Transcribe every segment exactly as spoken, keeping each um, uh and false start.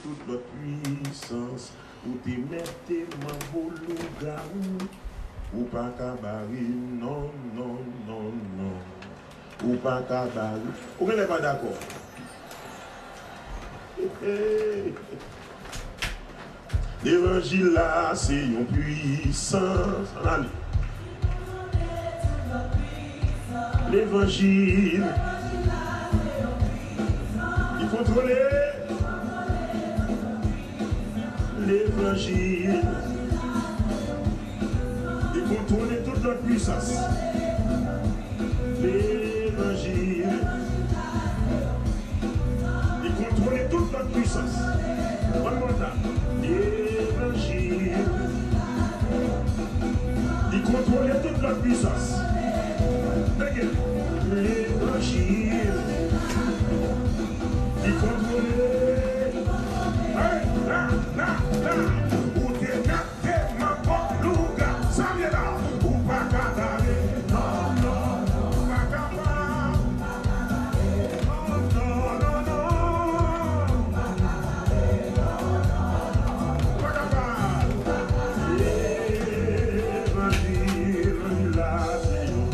Tout lòt pwisans, ou te mèt te manbo lougawou, ou pa ka bare m, non, non, non, non. Ou pa ka bare. Ou genlè pa dakò. Levanjil la, se yon pwisans. Ann ale. Levanjil. Li kontwole. Levanjil. Li kontwole tout lòt pwisans. Levanjil. Li kontwole tout lòt pwisans. One more time. Levanjil. Li kontwole tout lòt pwisans. Levanjil. Li kontwole. Hey, la, la, la. Ou te mèt te manbo louga. Sa m ye la. Ou pa ka bare. Non, non, non. Ou pa ka bare. Non, non, non, non. Ou pa ka bare. Levanjil la, se yon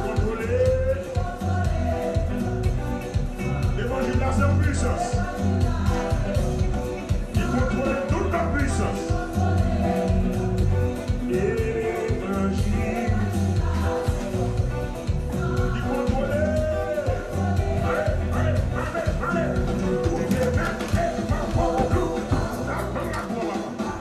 Kontwole. Levanjil la se yon pwisans. Li kontwole tout lòt pwisans. Levanjil. Li kontwole. Ale, ale, ale, ale. Ou te mèt te manbo louga. Sa ban m la glwa, papa.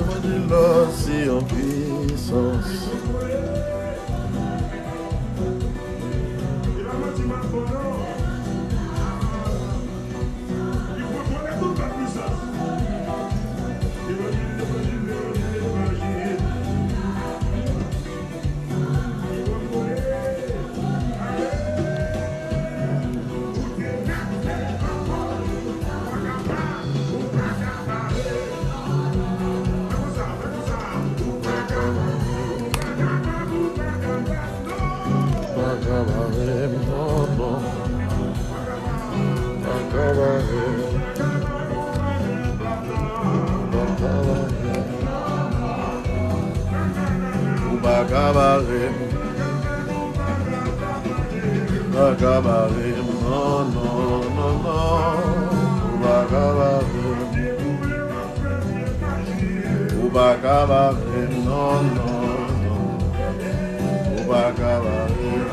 Levanjil la se yon pwisans. Li kontwole tout lòt pwisans. Levanjil, levanjil, levanjil, levanjil. Li kontwole. Ale. Ou te mèt te manbo louga. Ou pa ka bare, ou pa ka bare. Fè konsa, fè konsa. Ou pa ka bare, ou pa ka bare, ou pa ka bare. Pa ka bare m, non, non. Pa ka bare m. Pa ka bare m. Pa ka bare m. Ou pa ka bare m. Pa ka bare m, non, non, non, non. Ou pa ka bare m. Ou pa ka bare m, non, non, non. Ou pa ka bare m.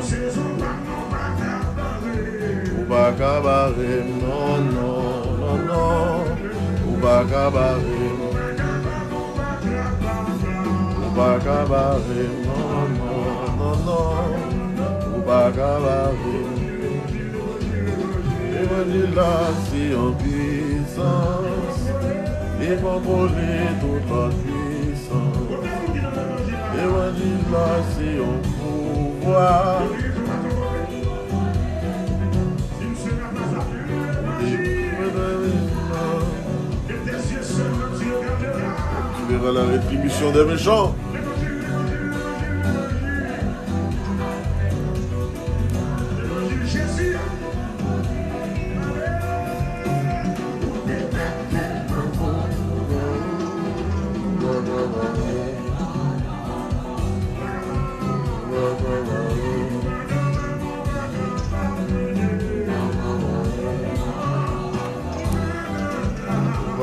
Ou pa ka bare m, non, non, non, non. Ou pa ka bare m. Ou pa ka bare m, non, non, non, non. Ou pa ka bare m. Levanjil la se yon pwisans. Li kontwole tout lòt pwisans. Levanjil la se yon pouvwa. Qui verra la rétribution des méchants.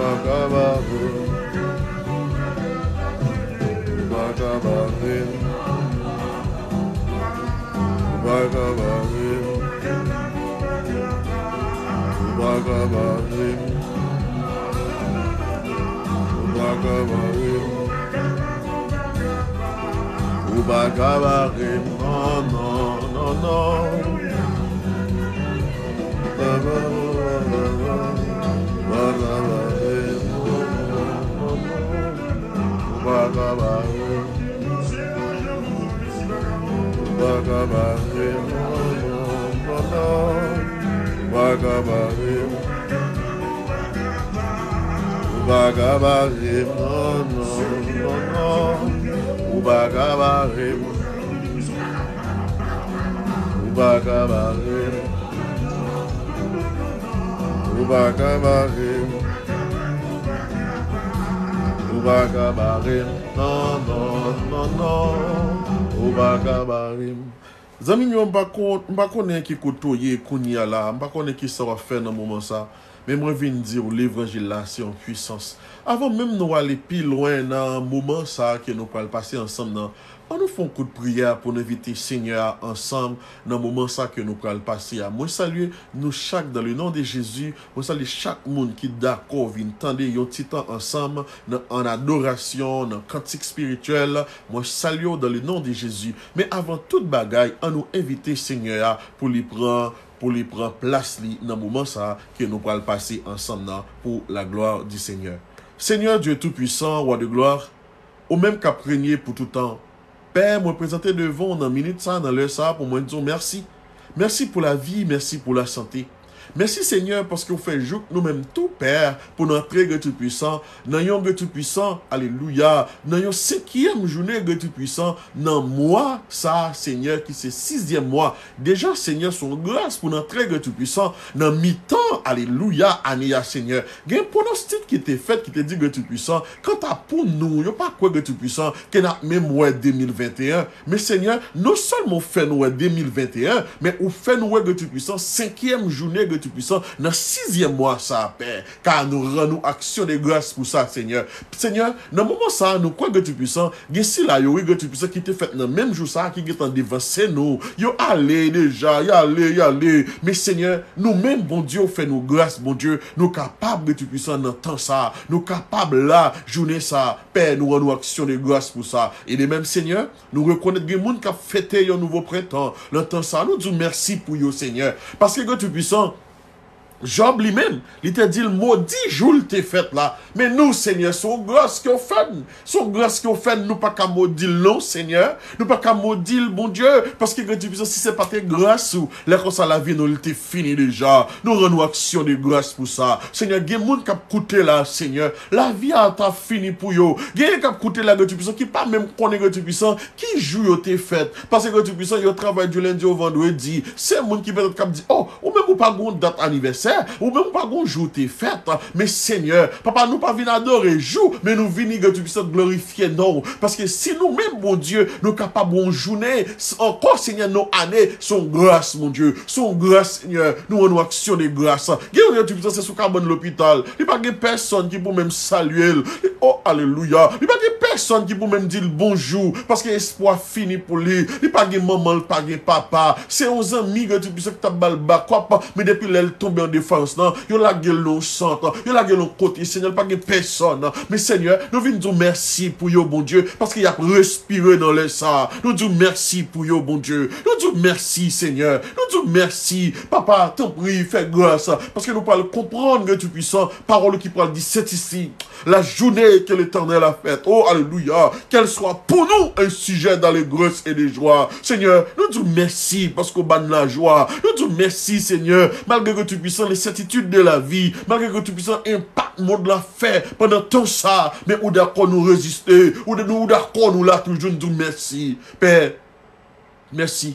Ou pa ka bare m. Ou pa ka bare m. Ou pa ka bare m. Ou pa ka bare m. Ou pa ka bare m. Non, non, non, non. Ou pa ka bare m. Ou pa ka bare m. Ou pa ka bare m. Ou pa ka bare m. Non, non, non, non. Ou pa ka bare m. Ou pa ka bare m. Ou pa ka bare m. Ou pa ka bare m. Non, non, non, non. Ou pa ka bare m. Zanmi m yo, m pa kon-, m pa konnen ki kote w ye kounye a la. M pa konnen ki sa w ap fè nan moman sa. Men mwen vin di w, levanjil la se yon pwisans. Avan menm nou ale pi lwen nan moman sa ke nou pral pase ansanm nan, ann nou fè yon kout priyè pou nou envite Senyè a ansanm nan moman sa ke nou pral pase a. Mwen salye nou chak dans le nom de Jésus. Mwen salye chak moun ki dakò vin tande yon ti tan ansanm nan, an adorasyon, nan kantik espirityèl. Mwen salye w dans le nom de Jésus. Men avan tout bagay, ann nou envite Senyè a pou li pran, pou li pran plas li nan moman sa a ke nou pral pase ansanm nan pour la gloire du Seigneur. Seigneur Dieu Tout-Puissant, Roi de gloire, ou menm k ap renye pou tout tan. Pè, mwen prezante devan w nan minit sa, nan lè sa, pou mwen di w mèsi. Mèsi pou lavi, mèsi pou lasante. Mèsi, Senyè, paske w fè jouk nou menm tou, Pè, pou n antre, Granmèt Toupisan, nan yon, Granmèt Toupisan, alelouya, nan yon senkyèm jounen, Granmèt Toupisan, nan mwa sa, Senyè, ki se sizyèm mwa. Deja, Senyè, se yon gras pou n antre, Granmèt Toupisan, nan mitan, alelouya, ane a, Senyè. Gen pwonostik ki te fèt, ki te di, Granmèt Toupisan, kanta pou nou, yo pa kwè, Granmèt Toupisan, ke n ap menm wè de mil venteyen. Men Senyè, non sèlman w fè nou wè de mil venteyen, men ou fè nou wè, Granmèt Toupisan, senkyèm jounen, Granmèt Toupisan, nan sizyèm mwa sa a, Pè, ka nou rann ou aksyon de gras pou sa, Senyè. Senyè, nan moman sa a, nou kwè, Granmèt Toupisan, gen sila yo, wi, Granmèt Toupisan, ki te fèt nan menm jou sa a, ki gentan devanse nou. Yo ale deja, y ale, y ale. Men Senyè, nou menm, Bondye, ou fè nou gras, Bondye, nou kapab, Granmèt Toupisan, nan tan sa a. Nou kapab la, jounen sa a. Pè, nou rann ou aksyon de gras pou sa. E de menm, Senyè, nou rekonèt gen moun k ap fete yon nouvo prentan. Nan tan sa a, nou di w mèsi pou yo, Senyè. Paske, Granmèt Toupisan, Jòb li menm, li te di l modi jou l te fèt la. Men nou, Senyè, se yon gras ke w fè n. Se yon gras ke w fè n, nou pa ka modi l non, Senyè. Nou pa ka modi l, Bondye, paske, Granmèt Toupisan, si se pa te gras ou, lè konsa lavi nou, li te fini deja. Nou rann ou aksyon de gras pou sa. Senyè, gen moun k ap koute la, Senyè. Lavi a ta fini pou yo. Genyen k ap koute la, Granmèt Toupisan, ki pa menm konnen, Granmèt Toupisan, ki jou yo te fèt. Paske, Granmèt Toupisan, yo travay di lendi o vandredi. Se moun ki petèt k ap di, oh, ou menm ou pa gen yon dat anivèsè, ou menm ou pa gen yon jou w te fèt. Men Senyè, Papa, nou pa vin adore jou, men nou vini, Granmèt Toupisan, glorifye non w. Paske si nou menm, Bondye, nou kapab yon jounen, s-, ankò, Senyè, non ane, se yon gras, Bondye. Se yon gras, Senyè. Nou rann ou aksyon de gras. Gen yon Granmèt Toupisan, se sou kabann lopital. Li pa gen pèsonn ki pou menm salye l. Li, oh, alelouya. Li pa gen pèsonn ki pou menm di l bonjou. Paske espwa fini pou li. Li pa gen manman, li pa gen papa. Se yon zanmi, Granmèt Toupisan, ki t ap ba l bakòp. Men depi lè l tonbe an defayans lan, yo lage l nan yon sant. Yo lage l yon kote. Senyè, li pa gen pèsonn. Men Senyè, nou vin di w mèsi pou yo, Bondye. Paske y ap respire nan lè sa a. Nou di w mèsi pou yo, Bondye. Nou di w mèsi, Senyè. Nou di w mèsi. Papa, tanpri, fè gras. Paske nou pral konprann, Granmèt Toupisan, pawòl ou ki pral di, c'est ici la journée que l'Éternel a faite. Oh, alelouya. Qu'elle soit pour nous un sujet d'allégresse et de joie. Senyè, nou di w mèsi paske w ba n lajwa. Nou di w mèsi, Senyè, malgre, Granmèt Toupisan, les certitudes de la vie, malgre, Granmèt Toupisan, enpak mond la fè pandan tan sa, men ou dakò nou reziste, ou, nou, ou dakò nou la toujou, nou di w mèsi. Pè, mèsi.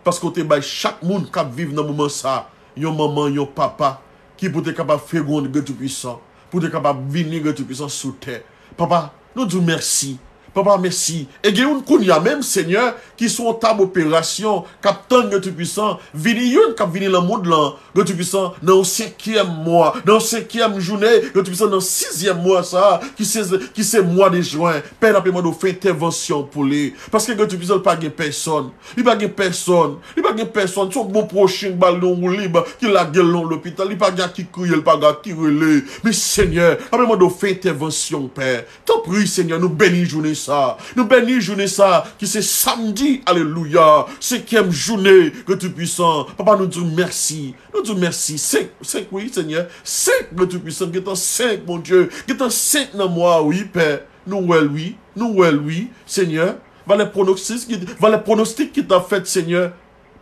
Paske w te bay chak moun k ap viv nan moman sa a, yon manman, yon papa, ki pou te kapab fegonn Granmèt Toupisan, pou te kapab vini Granmèt Toupisan sou tè. Papa, nou di w mèsi. Papa, mèsi. E gen youn kounye a menm, Senyè, ki sou yon tab operasyon, k ap tann, Granmèt Toupisan, vini youn k ap vini nan mond lan, Granmèt Toupisan, nan yon senkyèm mwa, nan yon senkyèm jounen, Granmèt Toupisan, nan sizyèm mwa sa a, ki se, ki se mwa de jen. Pè, n ap mande w fè entèvansyon pou li. Paske, Granmèt Toupisan, li pa gen pèsòn. Li pa gen pèsòn. Li pa gen pèsòn. Se yon bon pwochen k ba l yon woulib, ki lage l nan lopital. Li pa gen ak ki kriye, li pa gen ak ki rele. Men Senyè, n ap mande w fè entèvansyon, Pè. Tanpri, Senyè, nou beni jounen sa. Nou beni jounen sa, ki se samdi, alelouya. Senkyèm jounen, Granmèt Toupisan. Papa, nou di w mèsi. Nou di w mèsi. Senk, senk, wi, Senyè. Senk, Granmèt Toupisan. Gentan senk, Bondye. Gentan senk nan mwa, wi, Pè. Nou wè l, wi. Nou wè l, wi, Senyè. Valè pwonostik ki, valè pwonostik ki t ap fèt, Senyè.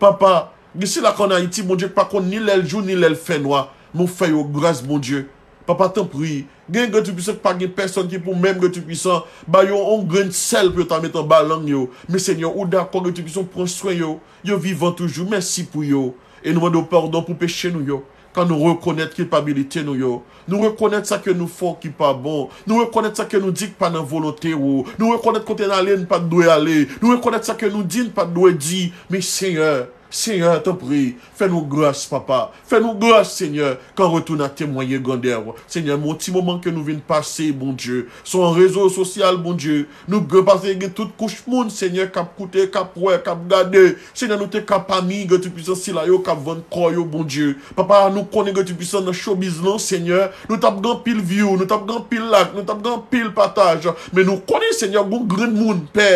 Papa, gen sila k ann Ayiti, Bondye, k pa konn ni lè l jou, ni lè l fè nwa. Men w fè yo gras, Bondye. Papa, tanpri. Gen, Granmèt Toupisan, k pa gen pèsòn ki pou menm, Granmèt Toupisan, ba yo yon grenn sèl pou yo ta met anba lang yo. Men, Senyè, ou dakò, Granmèt Toupisan, w pran swen yo. Yo vivan toujou. Mèsi pou yo. E nou mande w padon pou peche nou yo. Kan nou rekonèt kilpabilite nou yo. Nou rekonèt sa ke nou fè w ki pa bon. Nou rekonèt sa ke nou di k pa nan volonte w. Nou rekonèt kote n ale n pa t dwe ale. Nou rekonèt sa ke nou di n pa t dwe di. Men Senyè, Senyè, tanpri, fè nou gras, Papa. Fè nou gras, Senyè, kan retounen a temwaye grandè w. Senyè, men yon ti moman ke nou vin pase, Bondye. Sou yon rezo sosyal, Bondye. Nou gen pase gen tout kouch moun, Senyè, k ap koute, k ap wè, k ap gade. Senyè, nou te ka pami, Granmèt Toupisan, sila yo k ap vann kò yo, Bondye. Papa, nou konnen, Granmèt Toupisan, nan showbiz lan, Senyè, nou t ap gen anpil view, nou t ap gen anpil like, nou t ap gen anpil pataj. Men nou konnen, Senyè, gon grenn moun, Pè,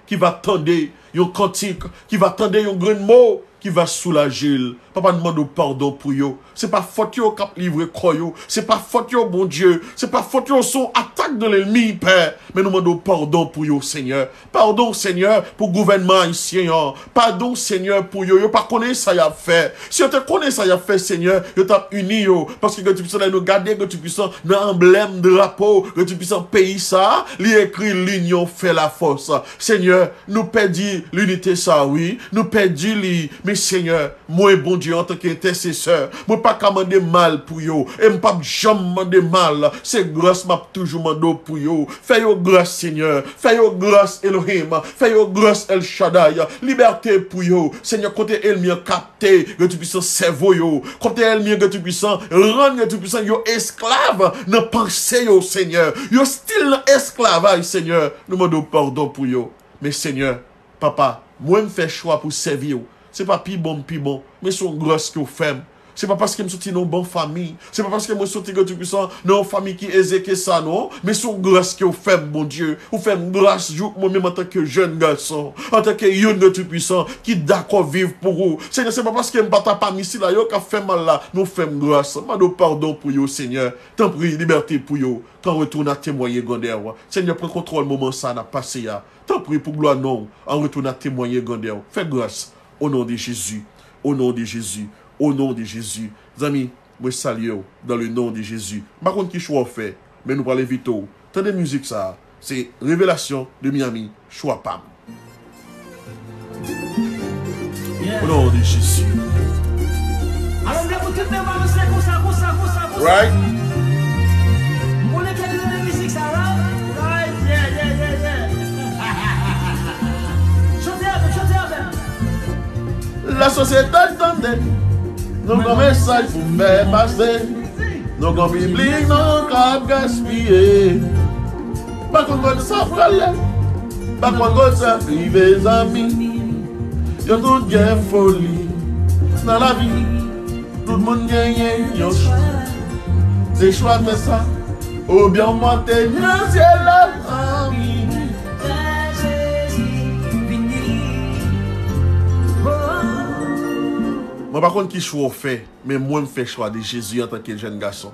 ki va tande yon kantik, ki va tande yon grenn mo, ki va soulaje l. Papa, nou mande w padon pou yo. Se pa fòt yo k ap livre kò yo. Se pa fòt yo, Bondye. Se pa fòt yo, se yon atak de lènmi, Pè. Men nou mande w padon pou yo, Senyè. Padon, Senyè, pou gouvènman ayisyen an. Padon, Senyè, pou yo. Yo pa konnen sa y ap fè. Si yo te konnen sa y ap fè, Senyè, yo t ap ini yo. Paske Granmèt Toupisan, lè nou gade Granmèt Toupisan, nan anblèm drapo Granmèt Toupisan peyi sa a, li ekri L'union fait la force. Senyè, nou pèdi linite sa a, wi. Nou pèdi li. Men, Senyè, mwen, Bondye, antanke entèsesè, mwen pa ka mande mal pou yo. E m p ap janm mande mal. Se gras m ap toujou mande w pou yo. Fè yo gras, Senyè. Fè yo gras, Elohim. Fè yo gras, El Shaddai. Libète pou yo. Senyè, kote ènmi an kapte, Granmèt Toupisan, sèvo yo. Kote ènmi an, Granmèt Toupisan, rann, Granmèt Toupisan, yo esklav nan panse yo, Senyè. Yo still nan esklavaj, Senyè. Nou mande w padon pou yo. Men, Senyè, Papa, mwen m fè chwa pou sèvi w. Se pa pi bon m pi bon, men se yon gras ke w fè m. Se pa paske m soti nan yon bon fanmi. Se pa paske mwen soti, Granmèt Toupisan, nan yon fanmi ki eze ke sa, non. Men se yon gras ke w fè m, Bondye. Ou fè m gras jouk mwen menm antanke jèn gason, antanke youn, Granmèt Toupisan, ki dakò viv pou ou. Senyè, se pa paske m pa ta pami sila yo k ap fè mal la, men w fè m gras. M mande w padon pou yo, Senyè. Tanpri, libète pou yo. Kan retounen a temwaye grandè w. Senyè, pran kontwòl moman sa a n ap pase a. Tanpri, pou glwa non w, an retounen a temwaye grandè w. Fè gras. O non de Jezi. O non de Jezi. O non de Jezi. Zanmi, mwen salye w dans le nom de Jésus. M pa konn ki chwa w fè, men nou pral envite w tande mizik sa a. Se Revelasyon de Miami, chwa pa m. O non de Jezi. Alò, m vle pou tout moun balanse konsa, konsa, konsa, konsa. Right? M konnen ke nou renmen mizik sa, right? Right, yeah, yeah, yeah, yeah. Chante avè m, chante avè m. Lasosyete, tande, nou gon mesaj pou m fè pase. Nou gon piblik nou k ap gaspiye. Pa konn kote sa prale, pa konn kote sa rive, zanmi. Yo tout gen foli nan lavi. Tout moun genyen yon chwa. Se chwa fè sa, oubyen w monte nan syèl la, zanmi. Mwen pa konn ki chwa w fè, men mwen m fè chwa de Jezi antanke jèn gason.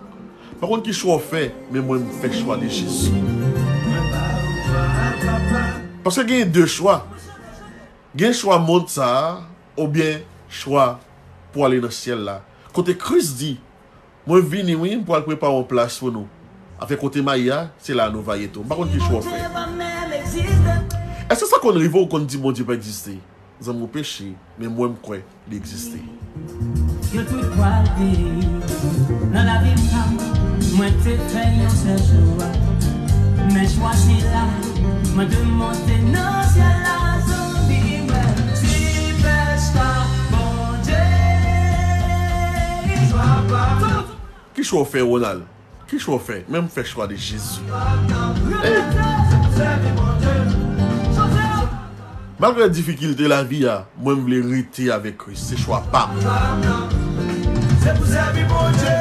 M pa konn ki chwa w fè, men mwen m fè chwa de Jezi. Paske gen de chwa. Gen chwa mond sa a, oubyen chwa pou ale nan syèl la. Kote Kris di, mwen vini, wi, m pral prepare yon plas pou nou. Afè kote m a ye a, se la a nou va ye tou. M pa konn ki chwa w fè. Èske sa konn rive w konn di Bondye pa egziste? Zanmi, w peche, men mwen m kwè li egziste. Yo tout pral peri nan lavi pa m. Mwen te fè yon sèl chwa. Men chwazi la, mwen te monte nan syèl la, zanmi mwen, ti fèsta Bondye. Ki chwa w fè, Ronald? Ki chwa w fè? Men m fè chwa de Jezi. Hey! Malgre difikilte lavi a, mwen m vle rete avèk Kris. Se chwa pa m. Se pou sèvi Bondye.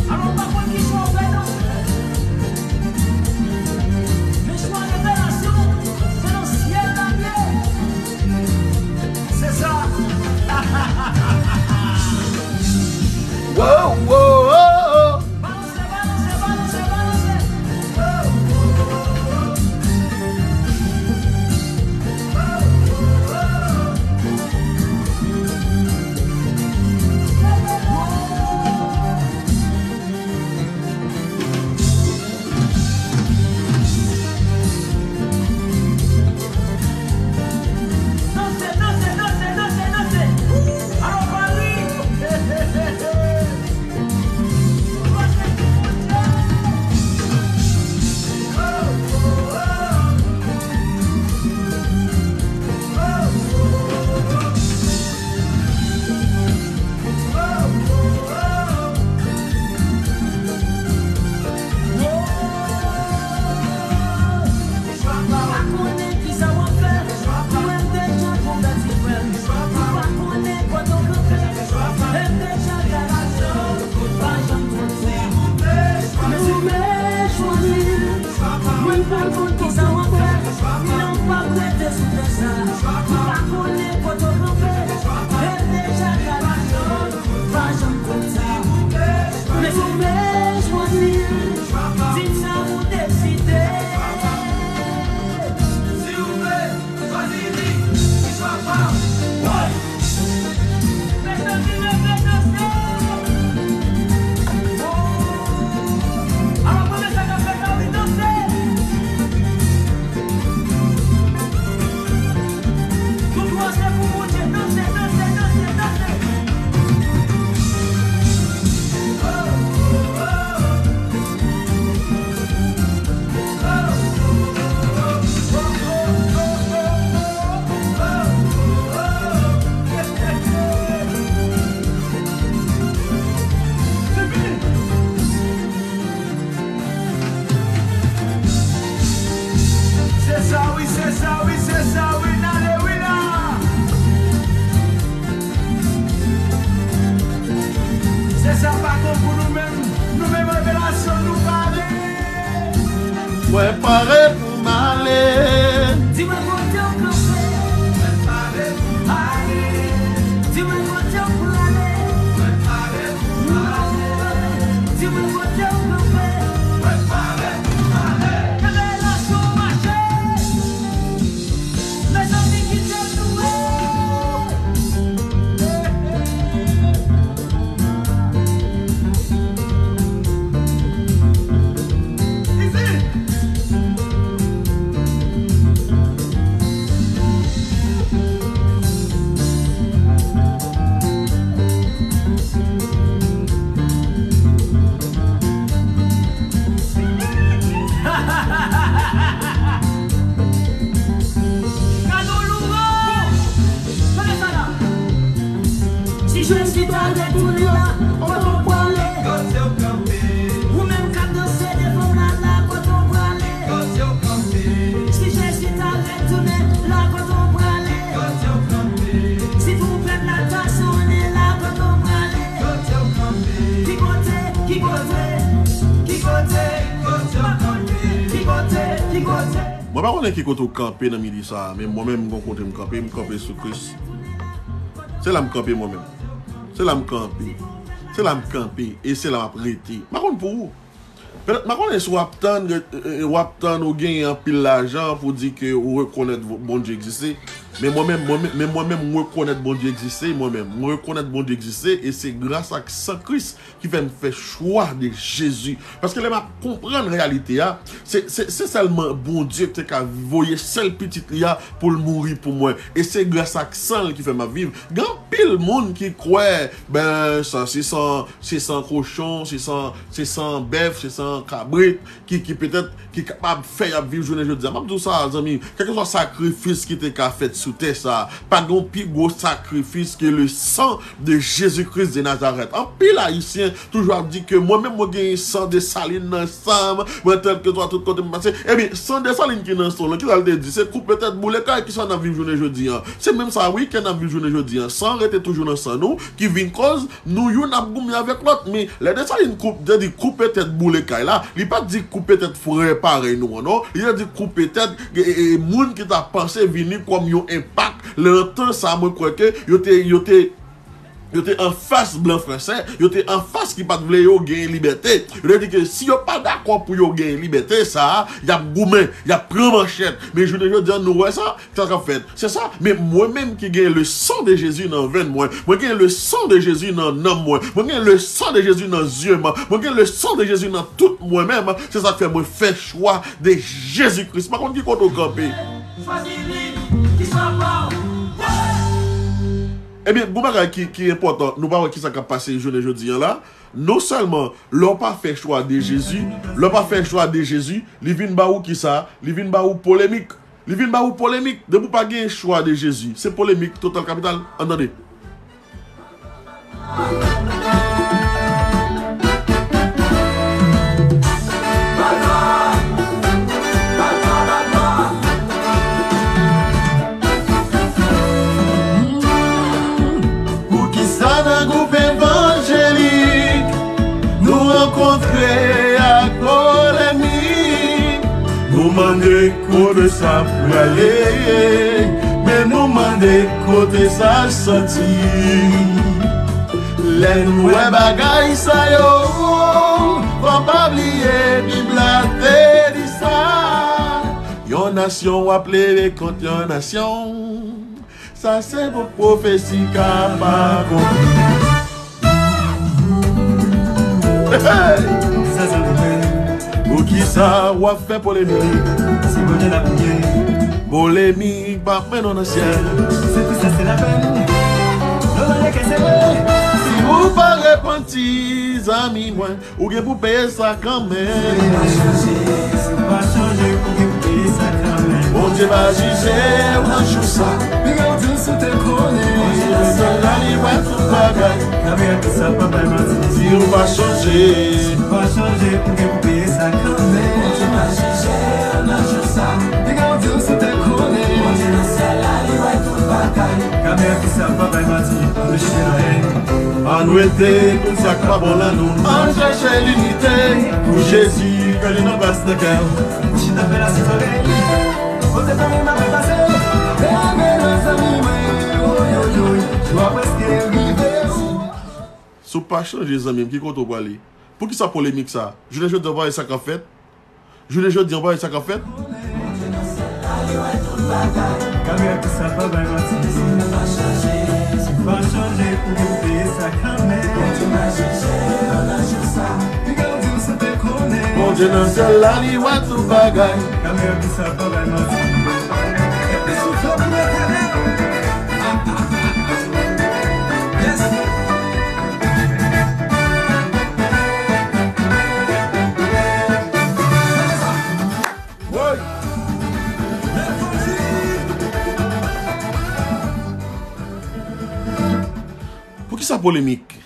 Alò, w pa konn ki chwa w fè, non. Men chwa revelasyon, se nan syèl la l ye. Se sa. Wow, wow, oh, oh. Balanse, balanse, balanse, balanse. Danse, danse, danse, danse, danse. Alò, Paris. Pa konnen kisa w ap fè. Mwen m deja konvèti, frè m. Ou pa konnen kote w kanpe. E m deja gade aksyon. Pa janm twò ta. Men si w vle chwazi, mwen m pral konn kisa w ap fè. Non, w p ap rete sou tè sa. Ou pa konnen kote w kanpe. E m deja gade aksyon. Pa janm twò ta. Men si w vle chwazi, di m sa ou deside. Si w vle chwazi li, ki chwa pa w. Woy! Mezanmi, leve danse! Oh! Alò, konnen sa k ap fèt la, wi, danse! Tout lwa se pou Bondye. Danse, danse, danse, danse. Se sa wi, se sa wi, se sa wi, n ale wi la. Se sa pa konn pou nou menm, nou menm revelasyon nou pale. Mwen pare pou m ale. Di mwen kote w kanpe. Mwen pare pou m ale. Di mwen kote w prale. Mwen pare pou m ale. Di mwen kote w kanpe. Mwen pare pou m ale. Revelasyon mache. Mezanmi, kite m louwe. Isit. Gade yon louranj! Tande sa la! Si Jezi ta retounen la, kote w prale? Ou menm k ap danse devan m la, la kote w prale? Si Jezi ta retounen la, kote w prale? Si twonpèt la ta sonnen la, kote w prale? Ki kote, ki kote, ki kote, ki kote w kanpe? Ki kote, ki kote? Mwen pa konnen ki kote w kanpe nan midi sa a, men mwen menm, m gon kote m kanpe, m kanpe sou Kris. Se la m kanpe mwen menm. Se la m kanpe. Se la m kanpe. E se la m ap rete. M pa konn pou ou. Petèt, m pa konnen si w ap tann, e, e, w ap tann ou genyen anpil lajan pou di ke ou rekonèt Vo-, Bondye egziste. Men mwen menm, mwen menm, men mwen menm, mwen rekonèt Bondye egziste, mwen menm. Mwen rekonèt Bondye egziste, e se gras ak san Kris ki fè m fè chwa de Jezi. Paske lè m ap konprann reyalite a, se, se, se sèlman Bondye ki te ka voye sèl pitit li a pou l mouri pou mwen. E se gras ak san l ki fè m ap viv. Gen anpil moun ki kwè, ben, sa, se san, se san kochon, se san, se san bèf, se san kabrit, ki, ki petèt, ki kapab fè y ap viv jounen jodi a. M ap di w sa, zanmi, kèlkeswa sakrifis ki te ka fèt sou tè sa a, pa gen yon pi gwo sakrifis ke le sang de Jésus-Christ de Nazareth. Anpil Ayisyen toujou ap di ke mwen menm, mwen gen san Desalin nan san m, mwen kèlkeswa tout kote m pase. Ebyen, san Desalin ki nan san w lan, kisa l te di? Se koupe tèt, boule kay, kisa n ap viv jounen jodi a? Se menm sa, wi, ke n ap viv jounen jodi a. San rete toujou nan san nou, ki vin kòz nou youn ap goumen avèk lòt. Men lè Desalin koup, te di koupe tèt, boule kay la, li pa t di koupe tèt frè parèy nou an, non. Li te di koupe tèt, e, e, e, moun ki ta panse vini kòm yon enpak. Lè nan tan sa, mwen kwè ke yo te, yo te, yo te anfas blan fransè, yo te anfas ki pa t vle yo gen libète. Yo te di ke si yo pa dakò pou yo gen libète sa a, y ap goumen, y ap pran manchèt. Men jounen jodi a, nou wè sa, sa k ap fèt. Se sa, men mwen menm ki gen le sang de Jésus nan venn mwen, mwen gen le sang de Jésus nan nanm mwen, mwen gen le sang de Jésus nan zye m, mwen gen le sang de Jésus nan tout mwen menm, se sa k fè mwen fè chwa de Jezi Kris. M pa konn ki kote w kanpe. Chwazi li, ki swa pa w. Ebyen, gon bagay ki, ki enpòtan, nou pa wè kisa k ap pase jounen jodi a la. Non sèlman, lè w pa fè chwa de Jezi, lè w pa fè chwa de Jezi, li vin ba ou kisa? Li vin ba ou polemik. Li vin ba ou polemik. Depi w pa gen chwa de Jezi, se polemik total kapital. Ann tande. Poukisa nan gwoup evanjelik nou rankontre ak polemik? Nou mande kote sa prale, men nou mande kote sa soti. Lè n wè bagay sa yo, fò pa bliye Bib la te di sa. Yon nasyon w ap leve kont yon nasyon. Sa se pou pwofesi k ap akonpli. Hey, hey! Sa se pou mwen. Poukisa w ap fè polemik? Si Bondye n ap priye. Polemik p ap mennen w nan syèl. Se tristès, se lapenn. Nou mande ke se vre. Si ou pa repanti, zanmi mwen, ou gen pou peye sa kanmenm. Si w pa chanje, si w pa chanje, ou gen pou peye sa kanmenm. Bondye va jije w nan jou sa. Piga w di w si w te konnen. Bondye nan syèl la, li wè tout bagay. Kamera ki sa pa bay manti. Si w pa chanje. Si w pa chanje, ou gen pou peye sa kanmenm. Bondye va jije w nan jou sa. Piga w di w si w te konnen. Bondye nan syèl la, li wè tout bagay. Kamera ki sa pa bay manti. Anpeche nan en. Ann wete tout sa k pa bon lan nou. Ann chèche linite pou Jezi, ke li nan plas nan kè w. Ou chita fè la sou zòrèy. Kote zanmi m ap pase. Leve mezanmi mwen, oyoyoy, jou a prèske rive. Si w pa chanje, zanmi m, ki kote w prale? Poukisa polemik sa? Jounen jodi a, w pa wè sa k ap fèt? Jounen jodi a, w pa wè sa k ap fèt? Kamera ki sa pa bay manti. Si w pa chanje, si w pa chanje, ou gen pou peye sa kanmenm. Bondye nan syèl la, li wè tout bagay. Kamera ki sa pa bay manti. Epi soufle pou Letènèl. Yes. Poukisa polemik?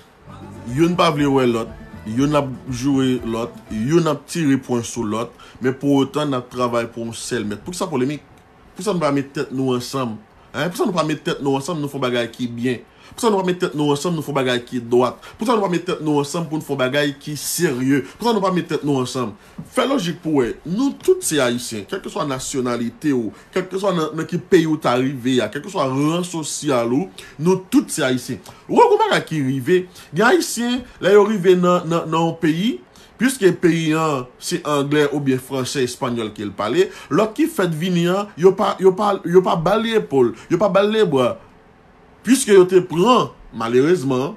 Youn pa vle wè lòt, youn ap joure lòt, youn ap tire pwen sou lòt, men pou otan n ap travay pou yon sèl mèt. Poukisa polemik? Poukisa nou pa met tèt nou ansanm? Hein? Poukisa nou pa met tèt nou ansanm, nou fè yon bagay ki byen? Poukisa nou pa met tèt nou ansanm, nou fè yon bagay ki dwat? Poukisa nou pa met tèt nou ansanm pou n fè yon bagay ki serye? Poukisa nou pa met tèt nou ansanm? Fè lojik pou w wè, nou tout se Ayisyen, kèlkeswa nasyonalite w, kèlkeswa nan, nan ki peyi w ta rive a, kèlkeswa ran sosyal ou, nou tout se Ayisyen. Ou wè gon bagay ki rive, gen Ayisyen, lè yo rive nan, nan, nan yon peyi, Piske peyi an se anglè oubyen fransè, espanyòl ke l pale, lòt ki fèt vini an, yo pa, yo pa, yo pa ba l epòl, yo pa ba l lebra. Piske yo te pran, malerezman,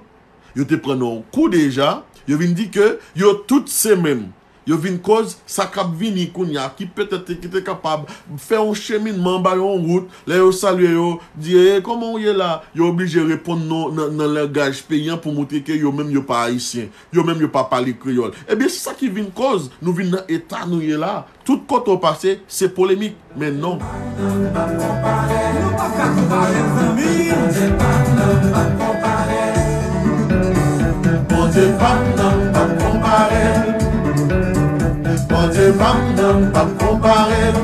yo te pran nan yon kou deja, yo vin di ke yo tout se menm. Yo vin koz sa k ap vini kounye a, ki petèt te, ki te kapab fè yon cheminman anba yon wout, lè yo salye yo, di, "E, kòman w ye la?" Yo oblije reponn non nan, nan langaj peyi an pou montre ke yo menm yo pa ayisyen, yo menm yo pa pale kreyòl. Ebyen, se sa ki vin koz nou vin nan eta nou ye la. Tout kote w pase, se polemik. Men non. Bondye pa m nan, pa m konpare l. Bondye pa m nan, pa m konpare l.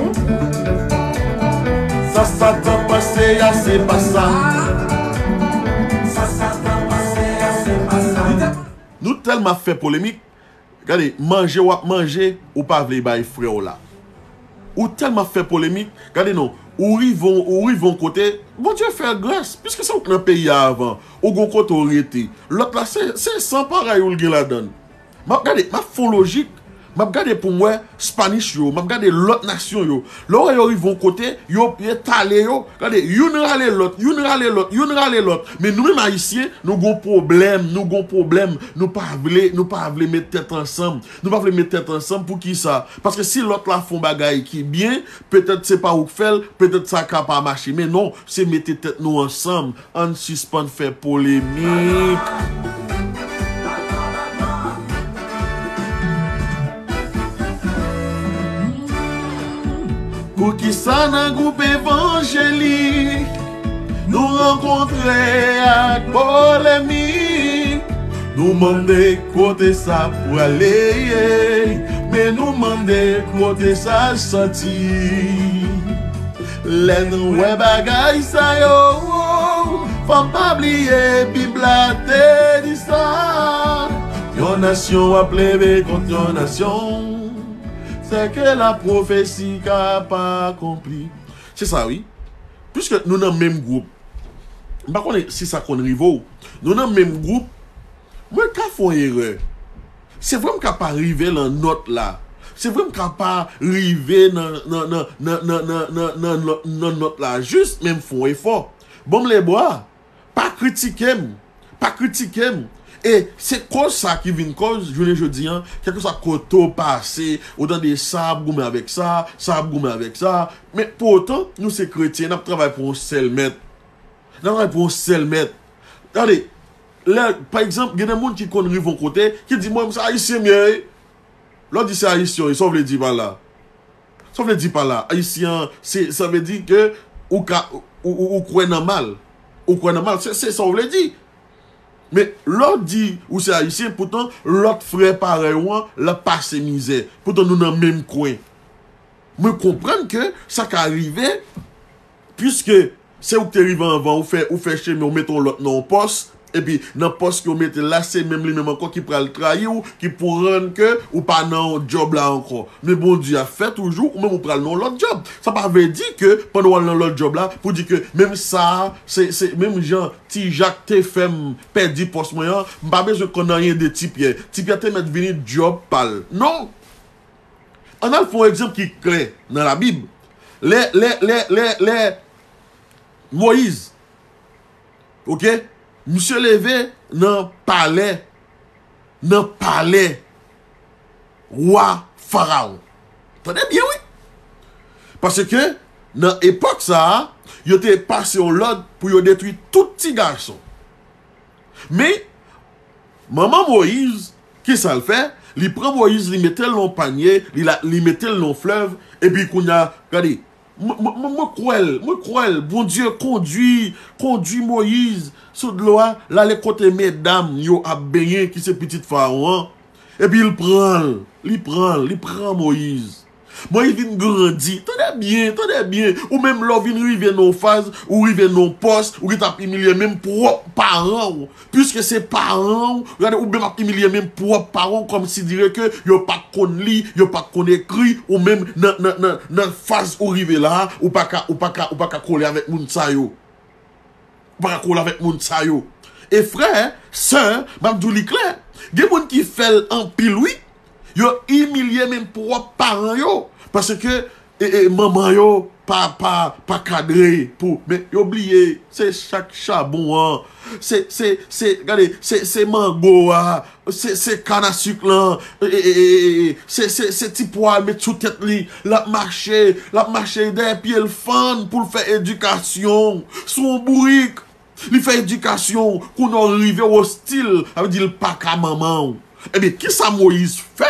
Sa Satan panse a, se pa sa. Sa Satan panse a, se pa sa. Nou tèlman ap fè polemik, gade, manje w ap manje, ou pa vle bay frè w la. Ou tèlman ap fè polemik, gade non, ou rive, ou rive yon kote, Bondye fè gras, piske se ou k nan peyi a avan, ou gon kote w rete. Lòt la, se, se san parèy ou l gen ladan l. M ap gade, m ap fè yon lojik, m ap gade pou m wè Spanish yo, m ap gade lòt nasyon yo. Lè w wè yo rive yon kote, yo etale yo, gade, youn rale lòt, youn rale lòt, youn rale lòt. Men nou menm Ayisyen, nou gon pwoblèm, nou gon pwoblèm. Nou pa vle, nou pa vle met tèt ansanm. Nou pa vle met tèt ansanm pou ki sa? Paske si lòt la fè yon bagay ki byen, petèt se pa ou k fè l, petèt sa ka pa mache. Men non, se mete tèt nou ansanm. Ann sispann fè polemik. Poukisa nan gwoup evanjelik nou rankontre ak polemik? Nou mande kote sa prale, men nou mande kote sa soti. Lè nou wè bagay sa yo, fò n pa bliye Bib la te di sa. Yon nasyon ap leve kont yon nasyon, sèke lapwofesi ka pa akonpli. Se sa, wi. Piske nou nan menm gwoup, m pa konnen si sa konn rive w. Nou nan menm gwoup, mwen ka fè yon erè. Se vre m ka pa rive nan nòt la. Se vre m ka pa rive nan, nan, nan nòt la jis, men m fè yon efò. Ban m lebra. Pa kritike m. Pa kritike m. E se koz sa ki vin koz, jounen jodi an, kèlkeswa kote w pase, ou tande sa ap goumen avèk sa, sa ap goumen avèk sa. Men poutan, nou se kretyen, n ap travay pou yon sèl mèt. N ap travay pou yon sèl mèt. Tande, lè, pa egzanp, gen de moun ki konn rive yon kote, ki di, "Mwen, se Ayisyen m ye, wi." Lè w di se Ayisyen w ye, sa w vle di pa la? Sa w vle di pa la? Ayisyen, se, sa vle di ke ou ka, ou, ou, ou kwè nan mal. Ou kwè nan mal, se, se sa w vle di. Men, lè w di ou se Ayisyen, poutan lòt frè parèy ou an, l ap pase mizè. Poutan nou nan menm kwen. Mwen konprann ke sa ka rive, piske se ou k te rive anvan, ou fè, ou fè chemen, ou mete yon lòt nan yon pòs, epi nan pòs ke w mete l la, se menm li menm ankò ki pral trayi w, ki pou rann ke ou pa nan djòb la ankò. Men Bondye ap fè toujou, ou menm ou pral nan yon lòt djòb. Sa pa vle di ke pandan w al nan lòt djòb la, pou di ke menm sa, se, se menm jan Ti Jak te fè m pèdi pòs mwen an, m pa bezwen konn anyen de Ti Pyè. Ti Pyè te mèt vini djòb pa l. Non! Ann al fè yon egzanp ki klè nan Labib. Lè, lè, lè, lè, lè Moyiz, oke, misye leve nan palè, nan palè wa Farawon. Tande byen, wi. Paske nan epòk sa a, yo te pase yon lòd pou yo detwi tout ti gason. Men, manman Moyiz, ki sa l fè? Li pran Moyiz, li mete l nan yon panye, li la, li mete l nan yon flèv, epi kounye a, gade, mwen, mwen, mwen, mwen kwè l, mwen kwè l, Bondye kondui, kondui Moyiz sou dlo a, l ale kote medam yo ap benyen, ki se pitit Farawon an, epi l pran l, li pran l, li pran Moyiz. Moyiz vin grandi. Tande byen, tande byen. Ou menm lè w vin rive nan yon faz, ou rive nan yon pòs, ou gentan ap imilye menm pwòp paran w. Piske se paran w, gade, ou menm ap imilye menm pwòp paran w, kòmsidire ke yo pa t konn li, yo pa t konn ekri, ou menm nan, nan, nan, nan faz ou rive la a, ou pa ka, ou pa ka, ou pa ka kole avèk moun sa yo. Ou pa ka kole avèk moun sa yo. E frè, sè, m ap di w li klè. Gen moun ki fè l anpil, wi. Yo imilye menm pwòp paran yo. Paske e, e, manman yo pa, pa, pa kadre pou. Men yo bliye, se chak chabon an. Se, se, se, gade, se, se mango a. Se, se kanasik lan. E, e, e, e, e, se, se, se ti pwa met sou tèt li. L ap mache, l ap mache dèyè pye l fann pou l fè edikasyon. Sou yon bourik. Li fè edikasyon, kounye a w rive w ostil, sa vle di l pa ka manman w. Ebyen, kisa Moyiz fè?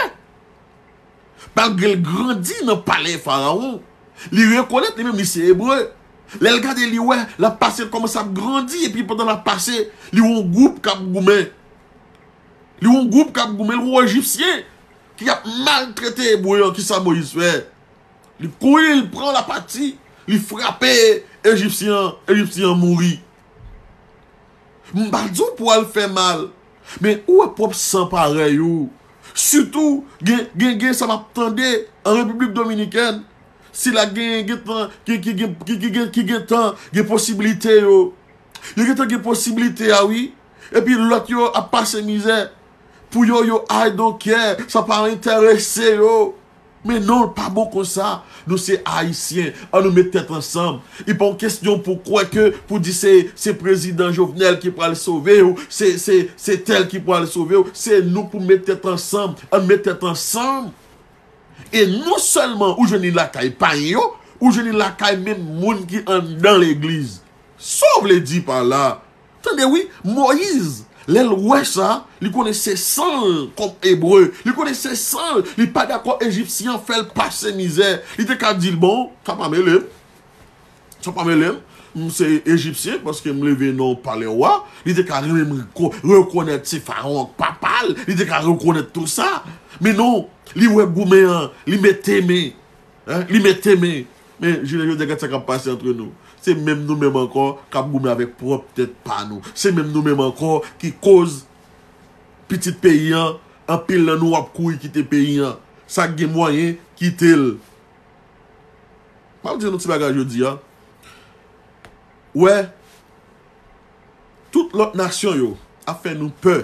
Malgre l grandi nan palè Farawon, li rekonèt li menm li se Ebre. Lè l gade, li wè, l ap pase, l kòmanse ap grandi, epi pandan l ap pase, li wè yon gwoup k ap goumen. Li wè yon gwoup k ap goumen, li wè yon Ejipsyen ki ap maltrete Ebre an. Kisa Moyiz fè? Li kouri, li pran l apati, li frape Ejipsyen an, Ejipsyen an mouri. M pa di w pou al fè mal, men ou wè pwòp san parèy ou. Sitou, gen, gen, gen sa m ap tande an Repiblik Dominikèn, sila gen, gen tan, ki, ki, gen, ki, ki, gen, ki gen tan, gen posiblite yo. Yo gen tan gen posiblite a, wi. Epi lòt yo ap pase mizè. Pou yo, yo I don't care, sa pa enterese yo. Men non, l pa bon konsa. Nou se Ayisyen, ann nou met tèt ansanm. Li pa yon kesyon pou kwè ke, pou di se, se prezidan Jovenel ki pral sove w, se, se, se tèl ki pral sove w. Se nou pou met tèt ansanm. Ann met tèt ansanm. E non sèlman ou jwenn li lakay payen yo, ou jwenn li lakay menm moun ki anndan legliz. Sa w vle di pa la? Tande wi, Moyiz, lè l wè sa, li konnen se san l kòm Ebre. Li konnen se san l, li pa dakò Ejipsyen an fè l pase mizè. Li te ka di l, bon, sa pa mele m. Sa pa mele m. M se Ejipsyen paske m leve nan yon palè wa. Li te ka renmen m reko-, rekonèt se Farawon k papa l. Li te ka rekonèt tou sa. Men non, li wè goumen an, li mete men. Hein? Li mete men. Men, jounen jodi a, gad sa k ap pase antre nou. Se menm nou menm ankò k ap goumen avèk pwòp tèt pa nou. Se menm nou menm ankò ki koz pitit peyi an, anpil nan nou ap kouri kite peyi an. Sa k gen mwayen, kite l. M ap di nou ti bagay jodi a. Wè, tout lòt nasyon yo ap fè nou pè,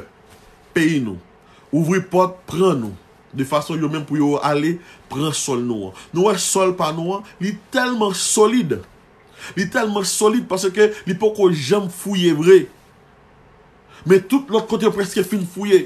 peyi nou. Ouvri pòt, pran nou. De fason yo menm pou yo ale, pran sòl nou an. Nou wè sòl pa nou an, li tèlman solid. Li tèlman solid paske li poko janm fouye vre. Men tout lòt kote yo prèske fin fouye.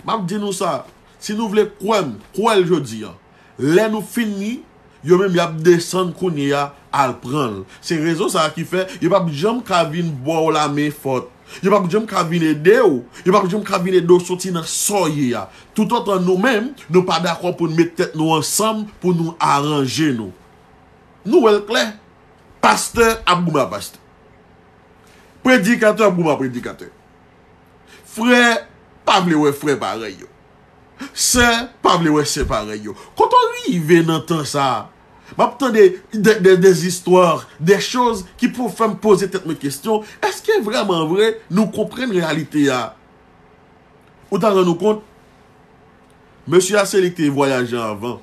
M ap di nou sa, si nou vle kwè m, kwè l jodi a. Lè nou fini, yo menm y ap desann kounye a, al pran l. Se rezon sa a ki fè yo p ap janm ka vin ba w lamen fòt. Yo p ap janm ka vin ede w. Yo p ap janm ka vin ede w soti nan sa w ye a. Toutotan nou menm, nou pa dakò pou n met tèt nou ansanm pou nou aranje nou. Nou wè l klè. Pastè ap goumen ak pastè. Predikatè ap goumen ak predikatè. Frè pa vle wè frè parèy yo. Sè pa vle wè sè parèy yo. Kote w rive nan tan sa a? M ap tande de, de, de zistwa, de choz ki pou fè m poze tèt mwen kesyon, èske vrèman vre nou konprann reyalite a? Ou ta rann ou kont, mesye a se li ki te vwayaje anvan.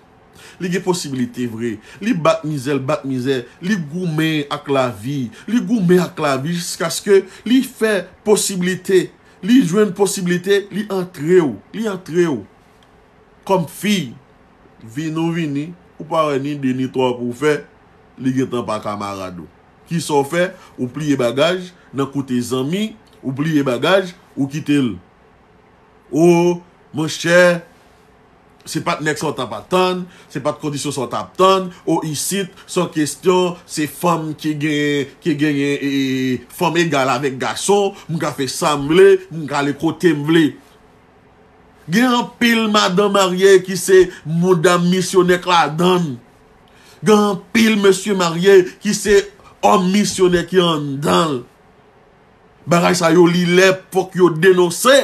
Li gen posiblite vre. Li bat mizè, l bat mizè. Li goumen ak lavi. Li goumen ak lavi jiskaske li fè posiblite. Li jwenn posiblite, li antre w. Li antre w. Kòm fi, vin ou vini, ou pa wè ni de ni twa pou w fè, li gentan pa kamarad ou. Kisa w fè? Ou pliye bagaj nan kote zanmi, ou pliye bagaj, ou kite l. O, monchè, se pa t nèg sa w t ap atann, se pa t kondisyon sa w t ap tann. O, isit, se yon kesyon, se fanm ki gen, ki genyen, e, e, fanm egal avèk gason, m ka fè sa m vle, m ka ale kote m vle. Gen anpil madanm marye ki se madam misyonè k ladan l. Gen anpil mesye marye ki se òm misyonè ki anndan l. Bagay sa yo, li lè fòk yo denonse.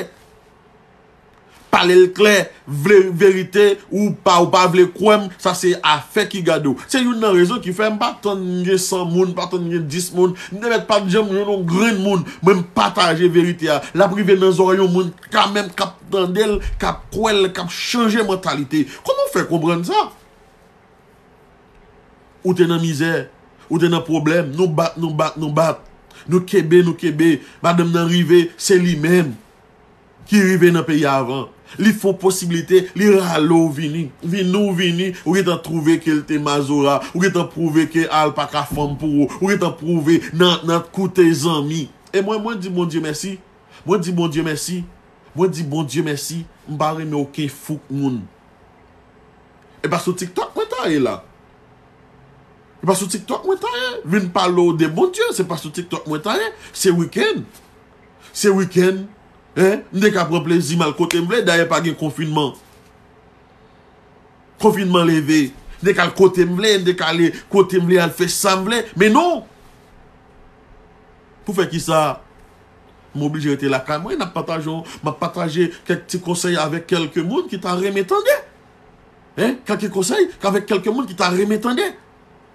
Pale l klè, vle verite, ou pa, ou pa vle kwè m, sa se afè ki gade w. Se youn nan rezon ki fè m pa tann gen san moun, pa tann gen dis moun. M te mèt pa t janm jwenn yon grenn moun. Mwen, m pataje verite a. L ap rive nan zòrèy yon moun kanmenm k ap tande l, k ap kwè l, k ap chanje mantalite. Kòman w fè konprann sa? Ou te nan mizè, ou te nan pwoblèm, nou bat, nou bat, nou bat. Nou kenbe, nou kenbe. Madanm nan rive, se li menm ki rive nan peyi a avan. Li fè w posiblite, li rale w vini. Vini w vini, ou gentan twouve ke l te mazora, ou gentan pwouve ke al pa ka fanm pou ou, ou gentan pwouve nan, nan koute zanmi. E mwen, mwen di Bondye mèsi. Mwen di Bondye mèsi. Mwen di Bondye mèsi. M pa renmen okenn fouk moun. E pa sou TikTok mwen ta ye la. E pa sou TikTok mwen ta ye. Vin pale w de Bondye, se pa sou TikTok mwen ta ye. Se wikenn. Se wikenn. Hein? M te ka pran plezi m al kote m vle, dayè pa gen konfinman. Konfinman leve. M te ka al kote m vle, m te ka ale kote m vle, al fè sa m vle. Men non! Pou fè kisa? M oblije rete lakay mwen, n ap pataje, m ap pataje kèk ti konsèy avèk kèlke moun ki ta renmen tande. Hein? Kèlke konsèy avèk kèlke moun ki ta renmen tande.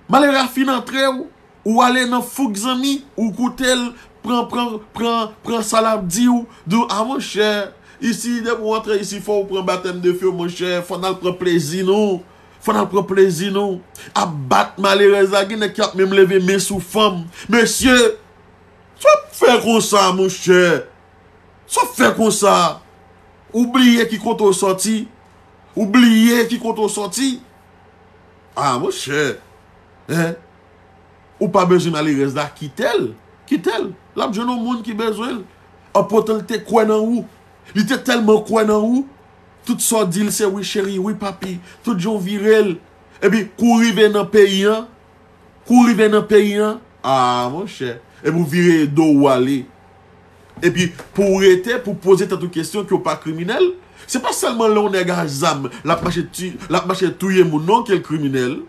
Malere a fin antre w, ou ale nan fouk zanmi, ou koute l, pran, pran, pran, pran sa l ap di w, di w, a monchè, isi, depi w antre isi, fò w pran batèm de feu, monchè, fò n al pran plezi nou, fò n al pran plezi nou. Ap bat malerèz la, gen nèg ki ap menm leve men sou fanm. Mesye, sa w ap fè konsa, monchè? Sa w ap fè konsa? Ou bliye ki kote w sòti? Ou bliye ki kote w sòti? A, monchè. Hein? Ou pa bezwen malerèz la, kite l. Kite l. L ap jwenn yon moun ki bezwen l. Anpòtan l te kwè nan ou. Li te tèlman kwè nan ou. Tout sa w di l se wi cheri, wi papi. Tout jan w vire l. Epi kou rive nan peyi an. Kou rive nan peyi an. A, monchè. Epi w vire do w ale. Epi pou w rete, pou w poze tèt ou kesyon ke w pa kriminèl, se pa sèlman lè yon nèg a zam, l ap mache ti-, l ap mache touye moun non ke l kriminèl.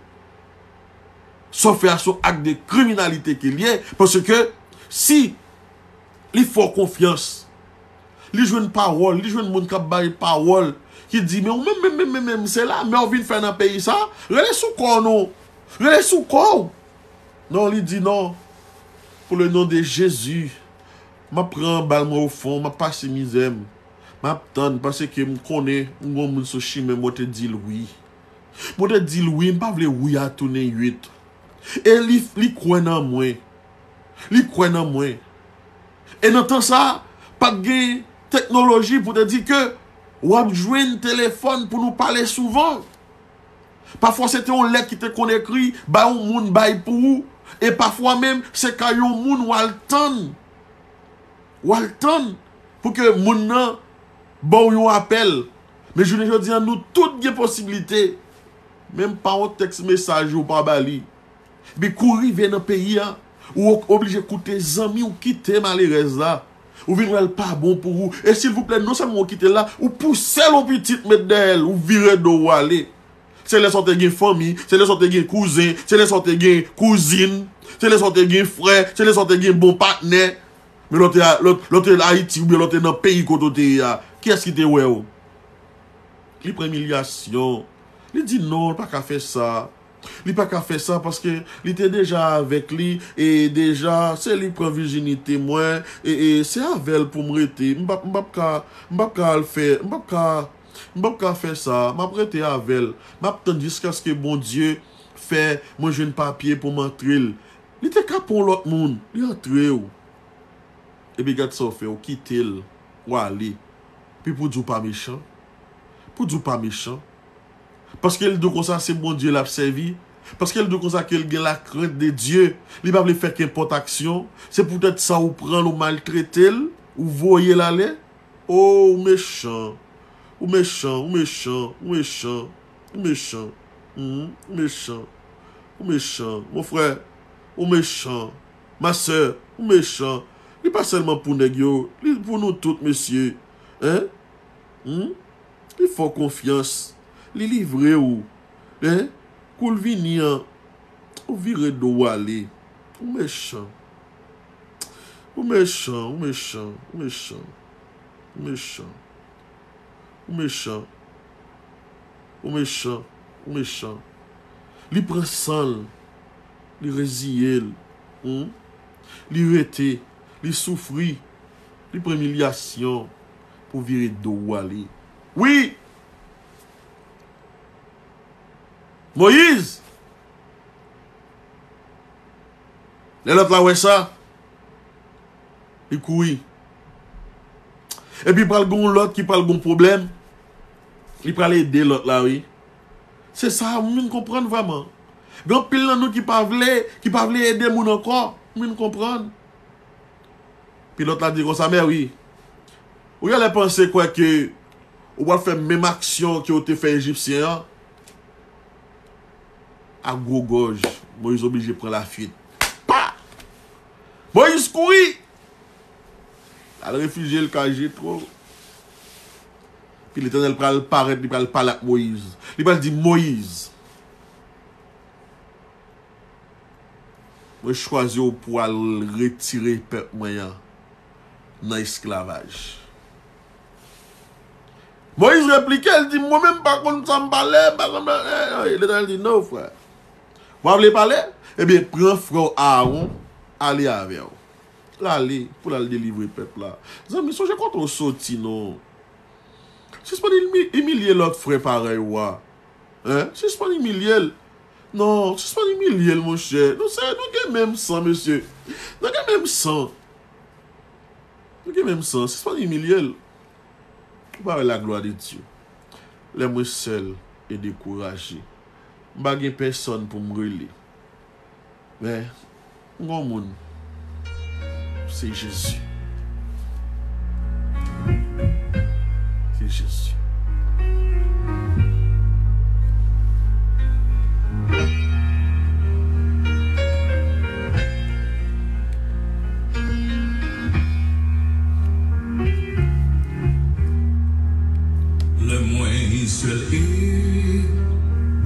Sa w fè a se yon ak de kriminalite ke l ye, paske si li fè w konfyans, li jwenn pawòl, li jwenn moun k ap bay pawòl, ki di, men ou menm, menm, menm, menm, menm, se la, men w vin fè nan peyi sa, rele sou kò w non, rele sou kò w. Non, li di non. Pour le nom de Jésus, m ap pran bal mwen o fon, m ap pase mizè m. M ap tann, paske m konnen m gon moun sou chimen, mwen te di l wi. Mwen te di l wi, m pa vle wi a tounen uit. E li, li kwè nan mwen. Li kwè nan mwen. E nan tan sa, pa t gen teknoloji pou te di ke w ap jwenn telefòn pou nou pale souvan. Pafwa se te yon lèt ki te konn ekri, bay yon moun bay pou ou, e pafwa menm se kay yon moun w al tann. W al tann pou ke moun nan ba w yon apèl. Men jounen jodi a, nou tout gen posiblite. Menm pa yon tèks mesaj ou pa ba li. Epi kou rive nan peyi a, ou oblije koute zanmi w kite malerèz la. Ou vin wè l pa bon pou ou. E silvouplè, non sèlman ou kite l la, ou pouse l yon pitit met dèyè l, ou vire do w ale. Se lè sa w te gen fanmi, se lè sa w te gen kouzen, se lè sa w te gen kouzin, se lè sa w te gen frè, se lè sa w te gen bon patnè. Men lè w te, lè w, lè w te Ayiti oubyen lè w te nan peyi kote w te ye a, kiyès ki te wè w? Li pran imilyasyon. Li di non, l pa ka fè sa. Li pa ka fè sa paske li te deja avèk li, e deja se li k pran vijinite mwen, e, e se avè l pou m rete. M p ap, m p ap ka, m p ap ka al fè, m p ap ka, m p ap ka fè sa. M ap rete avè l. M ap tann jiskaske Bondye fè mwen jwenn papye pou m antre l. Li te ka pran yon lòt moun, li antre w. Epi gad sa w fè, w kite l, w ale. Epi pou di w pa mechan. Pou di w pa mechan. Paske l di w konsa se Bondye l ap sèvi. Paske l di w konsa ke l gen la crainte de Dieu. Li pa vle fè kenpòt aksyon. Se poutèt sa ou pran l, ou maltrete l, ou voye l ale. Oh, ou mechan. Ou mechan, ou mechan, ou mechan. Ou mechan. Hmm, ou mechan. Ou mechan. Mon frè, ou mechan. Ma sè, ou mechan. Li pa sèlman pou nèg yo, li pou nou tout, mesye. Hein? Hmm? Li fè w konfyans. Li livre w. Hein? Kou l vini an, ou vire do w ale. Ou mechan. Ou mechan, ou mechan, ou mechan. Ou mechan. Ou mechan. Ou mechan. Ou mechan. Li pran san l. Li reziye l. Hmm? Li rete. Li soufri. Li pran imilyasyon pou vire do w ale. Wi! Moyiz! Lè lòt la wè sa, li kouri. Epi pral gen yon lòt ki pral gen yon pwoblèm. Li pral ede lòt la, wi. Se sa, m vin konprann vrèman. Gen anpil nan nou ki pa vle, ki pa vle ede moun ankò. M vin konprann. Pi lòt la di konsa, mè wi. Ou genlè panse kwè ke ou pral fè menm aksyon ke w te fè Ejipsyen an? Ak gwo gòj, Moyiz oblije pran lafyit. Pa! Moyiz kouri! Al refijye l kay Jetwo. Pi Letènèl pral parèt, li pral pale ak Moyiz. Li pral di, Moyiz, mwen chwazi w pou w al retire pèp mwen an nan esklavaj. Moyiz replike, l di, mwen menm m pa konn sa m pale, m pa konn, eh, eh, Letènèl di, non, frè. W pa vle pale? Ebyen, pran frè w Aawon, ale avè w. L ale pou l al delivre pèp la. Zanmi, sonje kote w soti, non. Sispann imi-, imilye lòt frè parèy ou a. Hein? Sispann imilye l. Non, sispann imilye l, monchè. Nou se, nou gen menm san, mesye. Nou gen menm san. Nou gen menm san. Sispann imilye l. Ou pa wè la gloire de Dieu. Lè mwen sèl e dekouraje, m pa gen pèsòn pou m rele. Men, m gon moun. Se Jezi. Se Jezi. Lè mwen sèl e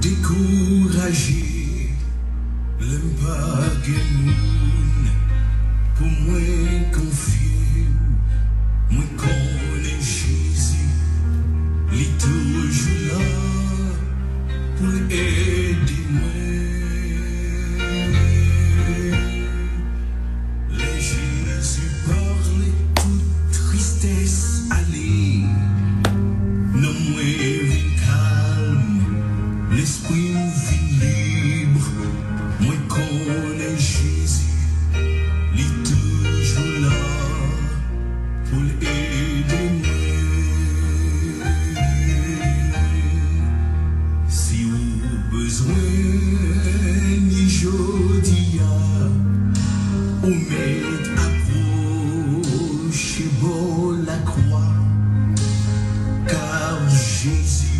dekouraje, lè m pa gen moun pou mwen konfye m, mwen konnen Jezi, li toujou la pou l ede mwen. Lè Jezi pale, tout tristès ale. Nanm mwen vin kalm, lespri m vin lib. Mwen konnen Jezi, li toujou la pou l ede mwen. Si ou bezwen li jodi a, ou mèt apwoche bò lakwa, kar Jezi,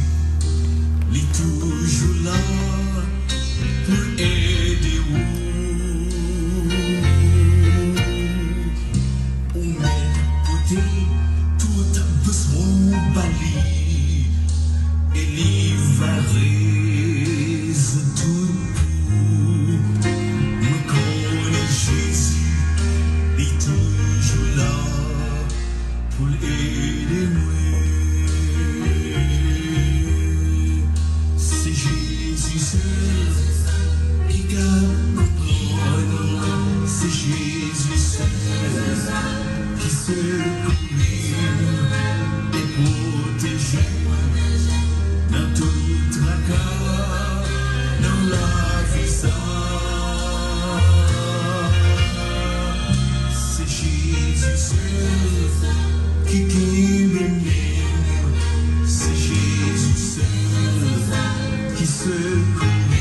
li toujou la pou l ede ou. Ou mèt pote tout bezwen w ba li, e li va rezoud tout pou ou. Mwen konnen Jezi, li toujou la pou l ede mwen. Se Jezi sèl ki ka konprann mwen. Se Jezi sèl ki sekouri m e pwoteje m nan tout traka nan lavi sa. Se Jezi sèl ki kenbe men m. Se Jezi sèl ki sekouri m.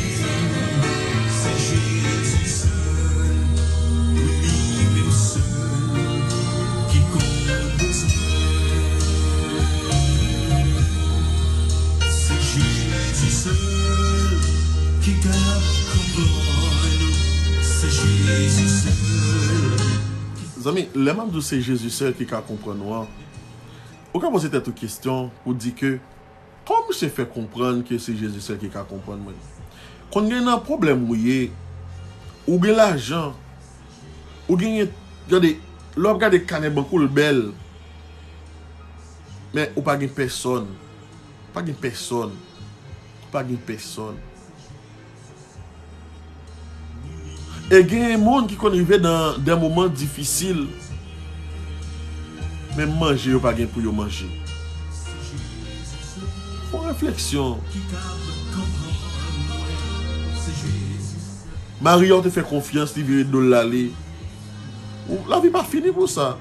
Se Jezi sèl, wi, li menm sèl ki konn bezwen. Se Jezi sèl ki ka konprann ou. Se Jezi sèl. Zanmi, lè m ap di w se Jezi sèl ki ka konprann ou an, ou ka poze tèt ou kesyon pou di ke, kòman misye fè konprann ke se Jezi sèl ki ka konprann mwen? Konn gen nan pwoblèm ou ye, ou gen lajan, ou genyen, gade, lè w ap gade kanè bank ou l bèl, men ou pa gen pèsòn, pa gen pèsòn, pa gen pèsòn. E gen moun ki konn rive nan de moman difisil, menm manje yo pa gen pou yo manje. Fè yon refleksyon. Mari a w te fè konfyans, li vire do l l ale. Ou, lavi pa fini pou sa.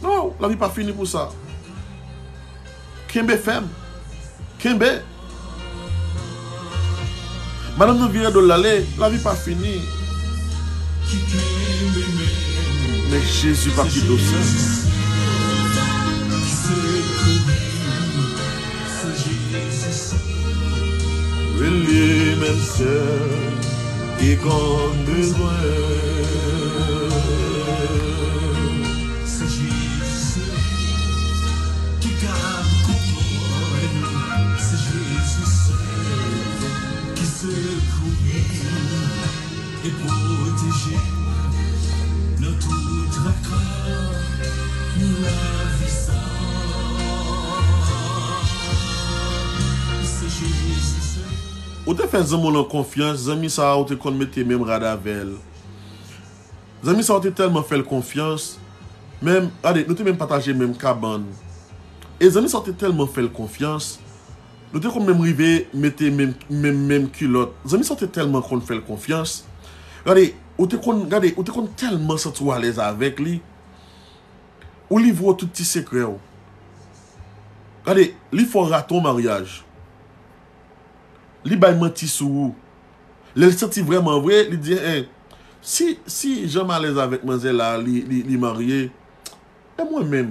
Non, lavi pa fini pou sa. Kenbe fèm. Kenbe. Madanm nan vire do l ale, lavi pa fini. Men Jezi pa kite w sèl. Rele menm sè ki konn bezwen. Se Jezi sèl ki ka konprann nou. Se Jezi sèl ki sekouri e pwoteje nou nan tout traka nan lavi sa. Se Jezi sèl. Ou te fè zanmi w lan konfyans, zanmi sa a ou te konn mete menm rad avè l. Zanmi sa a ou te tèlman fè l konfyans, menm, gade, nou te menm pataje menm kabann. E zanmi sa a ou te tèlman fè l konfyans, nou te konn menm rive mete menm, menm, menm kilòt. Zanmi sa a ou te tèlman konn fè l konfyans. Gade, ou te konn, gade, ou te konn tèlman santi w alèz avèk li. Ou livre w tout ti sekrè w. Gade, li fè w rate yon maryaj. Li bay manti sou ou. Lè l santi vrèman vre, li di, en, si, si jan m alèz avèk manzè la, li, li, li marye, e mwen menm?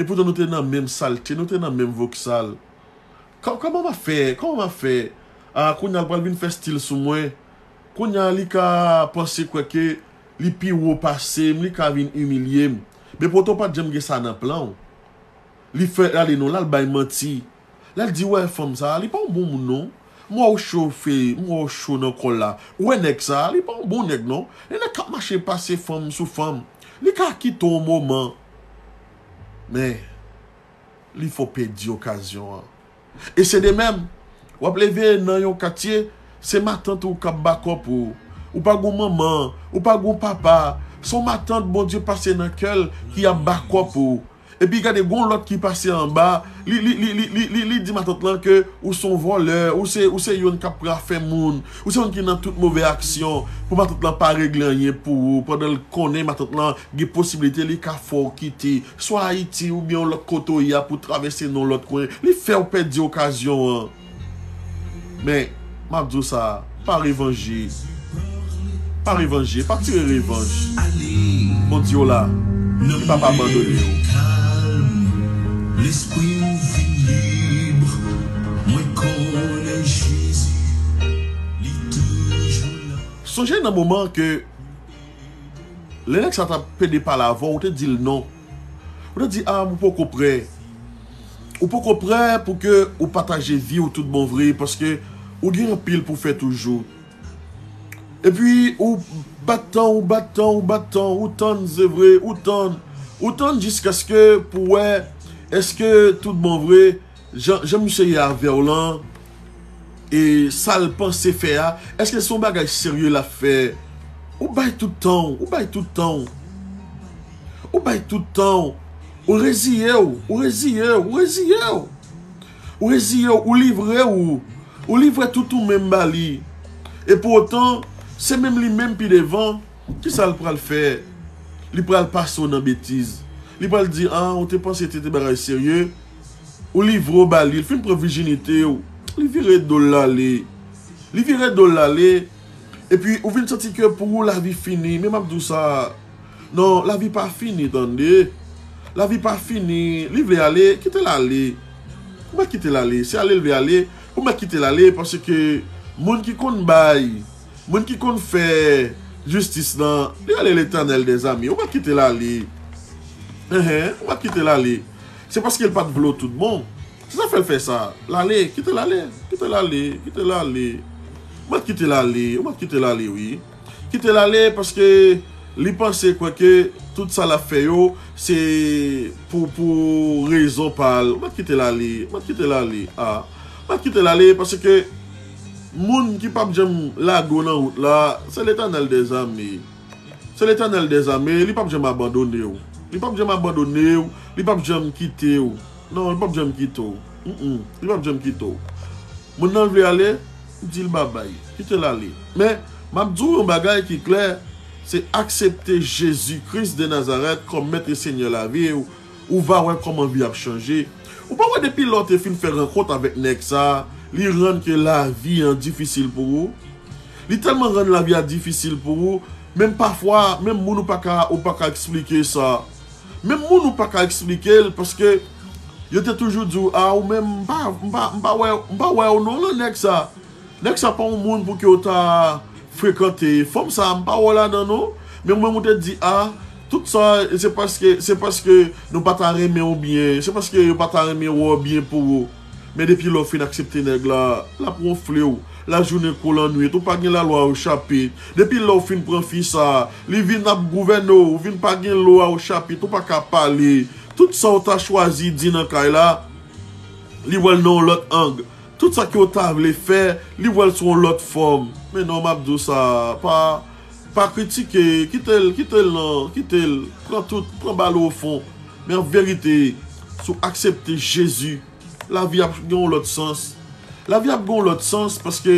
Epoutan nou te nan menm salte, nou te nan menm voksal. Kò-, kòman m ap fè? Kòman m ap fè? A, kounye a l pral vin fè stil sou mwen. Kounye a li ka panse kwè ke li pi wo pase m, li ka vin imilye m. Men poutan w pa t janm gen sa nan plan w. Li fè, gade non, l al bay manti. Lè l di, wè, fanm sa a, li pa yon bon moun non. M wè w chofe, m wè w cho nan kò l la. Ou wè nèg sa a, li pa yon bon nèg non. E nèg k ap mache pase fanm sou fanm. Li ka kite w yon moman. Men, li fè w pèdi okazyon an. E se de menm, w ap leve nan yon katye, se matant ou k ap bakòp ou. Ou pa gon manman, ou pa gon papa. Se yon matant Bondye pase nan kè l ki ap bakòp ou. Epi gade, gon lòt ki pase anba, li, li, li di matant lan ke ou se yon vòlè, ou se, ou se youn k ap pran afè moun, ou se youn ki nan tout move aksyon, pou matant lan pa regle anyen pou ou, pandan l konnen matant lan gen posiblite li ka fè w kite, swa Ayiti oubyen yon lòt kote w ye a pou travèse nan yon lòt kwen, li fè w pèdi okazyon an. Men, m ap di w sa, pa revanje. Pa revanje, pa tire revanj. Bondye w la, li p ap abandone w. Lespri m vin lib, mwen konnen Jezi, li toujou la. Sonje nan moman ke lè nèg sa t ap pede pale avè w, ou te di l non. Ou te di, a, ou poko prè. Ou poko prè pou ke ou pataje vi w tout bon vre, paske ou gen anpil pou fè toujou. Epi ou bat tan, ou bat tan, ou bat tan, ou tann, se vre, ou tann, ou tann jiskaske pou wè èske tout bon vre, jan, jan misye ye avè w lan, e sa l panse fè a, èske se yon bagay serye l ap fè? Ou bay tout tan w, ou bay tout tan w. Ou bay tout tan w. Ou reziye w, ou reziye w, ou reziye w. Ou reziye w, ou livre w. Ou livre tout ou menm ba li. E pou otan, se menm li menm pi devan, kisa l pral fè? Li pral pase w nan betiz. Li pral di, a, ou te panse te te bagay serye. Ou livre w ba li, li fin pran vijinite w. Li vire do l ale. Li vire do l ale. Epi ou vin santi ke pou ou lavi fini. Men m ap di w sa. Non, lavi pa fini, tande. Lavi pa fini. Li vle ale, kite l ale. Ou mèt kite l ale. Se ale l vle ale, ou mèt kite l ale, paske moun ki konn bay, moun ki konn fè jistis lan, li rele Letènèl dèzame. Ou mèt kite l ale. Enhen, ou mèt kite l ale. Se paske l pa t vle w tout bon. Se sa fè l fè sa. L ale, kite l ale, kite l ale, kite l ale. Ou mèt kite l ale, ou mèt kite l ale, wi. Kite l ale, paske li panse kwè ke tout sa l ap fè yo, se pou, pou rezon pa l. Ou mèt kite l ale, ou mèt kite l ale. A, ou mèt kite l ale, paske moun ki p ap janm lage w nan wout la, se Letènèl dèzame. Se Letènèl dèzame, li p ap janm abandone w. Li p ap janm abandone w, li p ap janm kite w. Non, li p ap janm kite w. Mm, mm, li p ap janm kite w. Moun nan vle ale, di l babay, kite l ale. Men, m ap di w yon bagay ki klè, se aksepte Jezi Kris de Nazarèt kòm Mèt e Senyè lavi w, Ou va wè kòman vi ap chanje. Ou pa wè depi lè w te fin fè rankont avèk nèg sa, li rann ke lavi an difisil pou ou? Li tèlman rann lavi a difisil pou ou, menm pafwa, menm moun ou pa ka, ou pa ka eksplike sa. Menm moun ou pa ka eksplike l, paske yo te toujou di w, "A, ou menm, m pa, m pa, m pa wè, m pa wè w non, lan nèg sa." Nèg sa pa yon moun pou ke w ta frekante. Fanm sa, m pa wè w ladan non. Men mwen, mwen te di, a, tout sa, se paske, se paske nou pa ta renmen w byen. Se paske yo pa ta renmen wè w byen pou ou. Men depi lè w fin aksepte nèg la, l ap wonfle w. Lajounen kou lannwit, ou pa gen lalwa o chapit. Depi lè w fin pran fi sa, li vin ap gouvène w, ou vin pa gen lwa o chapit, ou pa ka pale. Tout sa w ta chwazi di nan kay la, li wè l nan yon lòt ang. Tout sa ke w ta vle fè, li wè l sou yon lòt fòm. Men non, m ap di w sa, pa, pa kritike, kite l, kite l non, kite l. Pran tout, pran bal o fon. Men an verite, si w aksepte Jezi, lavi ap gen yon lòt sans. Lavi ap gen yon lòt sans paske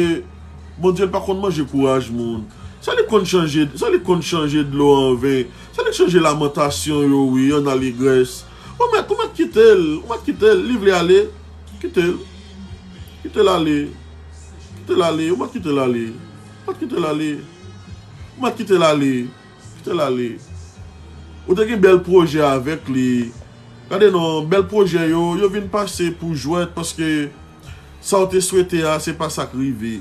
Bondye l pa konn manje kouraj moun. Sa li konn chanje, sa li konn chanje dlo an ven. Sa li chanje lamantasyon yo, wi, an alegrès. Ou mèt, ou mèt kite l, ou mèt kite l, li vle ale, kite l. Kite l ale. Kite l ale, ou mèt kite l ale. Ou mèt kite l ale. Ou mèt kite l ale. Kite l ale. Ou te gen bèl pwojè avèk li. Gade non, bèl pwojè yo, yo vin pase pou jwèt paske sa w te swete a, se pa sa k rive.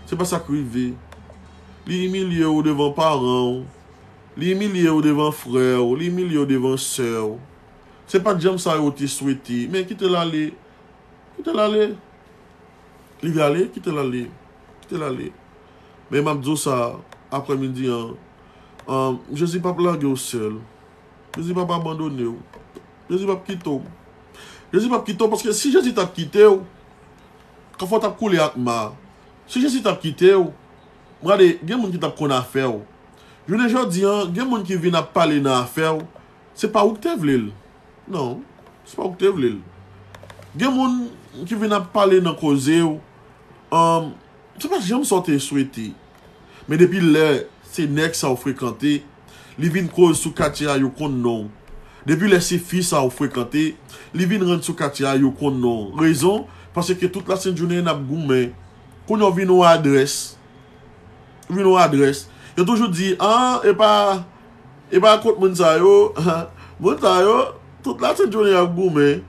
Se pa sa k rive. Li imilye w devan paran w. Li imilye w devan frè w. Li imilye w devan sè w. Se pa t janm sa yo te swete. Men kite l ale. Kite l ale. Li vle ale, kite l ale. Kite l ale. Men m ap di w sa, aprèmidi an, an, Jezi p ap lage w sèl. Jezi p ap abandone w. Jezi p ap kite w. Jezi p ap kite w, paske si Jezi t ap kite w, kafou w t ap koule ak ma. Si Jezi t ap kite w, gade, gen moun ki t ap konn afè w. Jounen jodi an, gen moun ki vin ap pale nan afè w. Se pa ou ki te vle l. Non, se pa ou ki te vle l. Gen moun ki vin ap pale nan koze w, um, se pa janm sa w te swete. Men depi lè se nèg sa w frekante, li vin koz sou katye a, yo konn non w. Depi lè se fi sa w frekante, li vin rann sou katye a, yo konn non w. Rezon, paske tout lasent jounen n ap goumen. Kounye a w vin yon adrès. Vin yon adrès. Yo toujou di, an, e pa, e pa kont moun sa yo, moun sa yo, tout lasent jounen y ap goumen.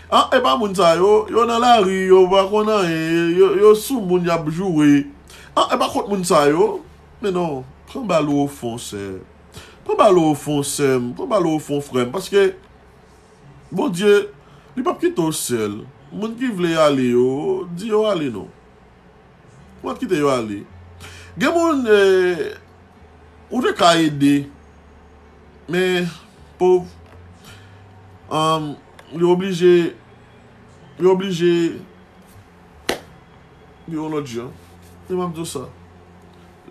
An, e pa moun sa yo, yo nan lari, yo pa konn anyen, yo, yo sou moun y ap joure. An, e pa kont moun sa yo. Men non, pran bal ou o fon, sè. Pran bal ou o fon, sè m. Pran bal ou o fon, frè m. Paske Bondye, li p ap kite w sèl. Moun ki vle ale yo, di yo ale non. Ou mèt kite yo ale. Gen moun, eh, ou te ka ede, men pòv, um, li oblije, li oblije gen yon lòt jan. E m ap di w sa.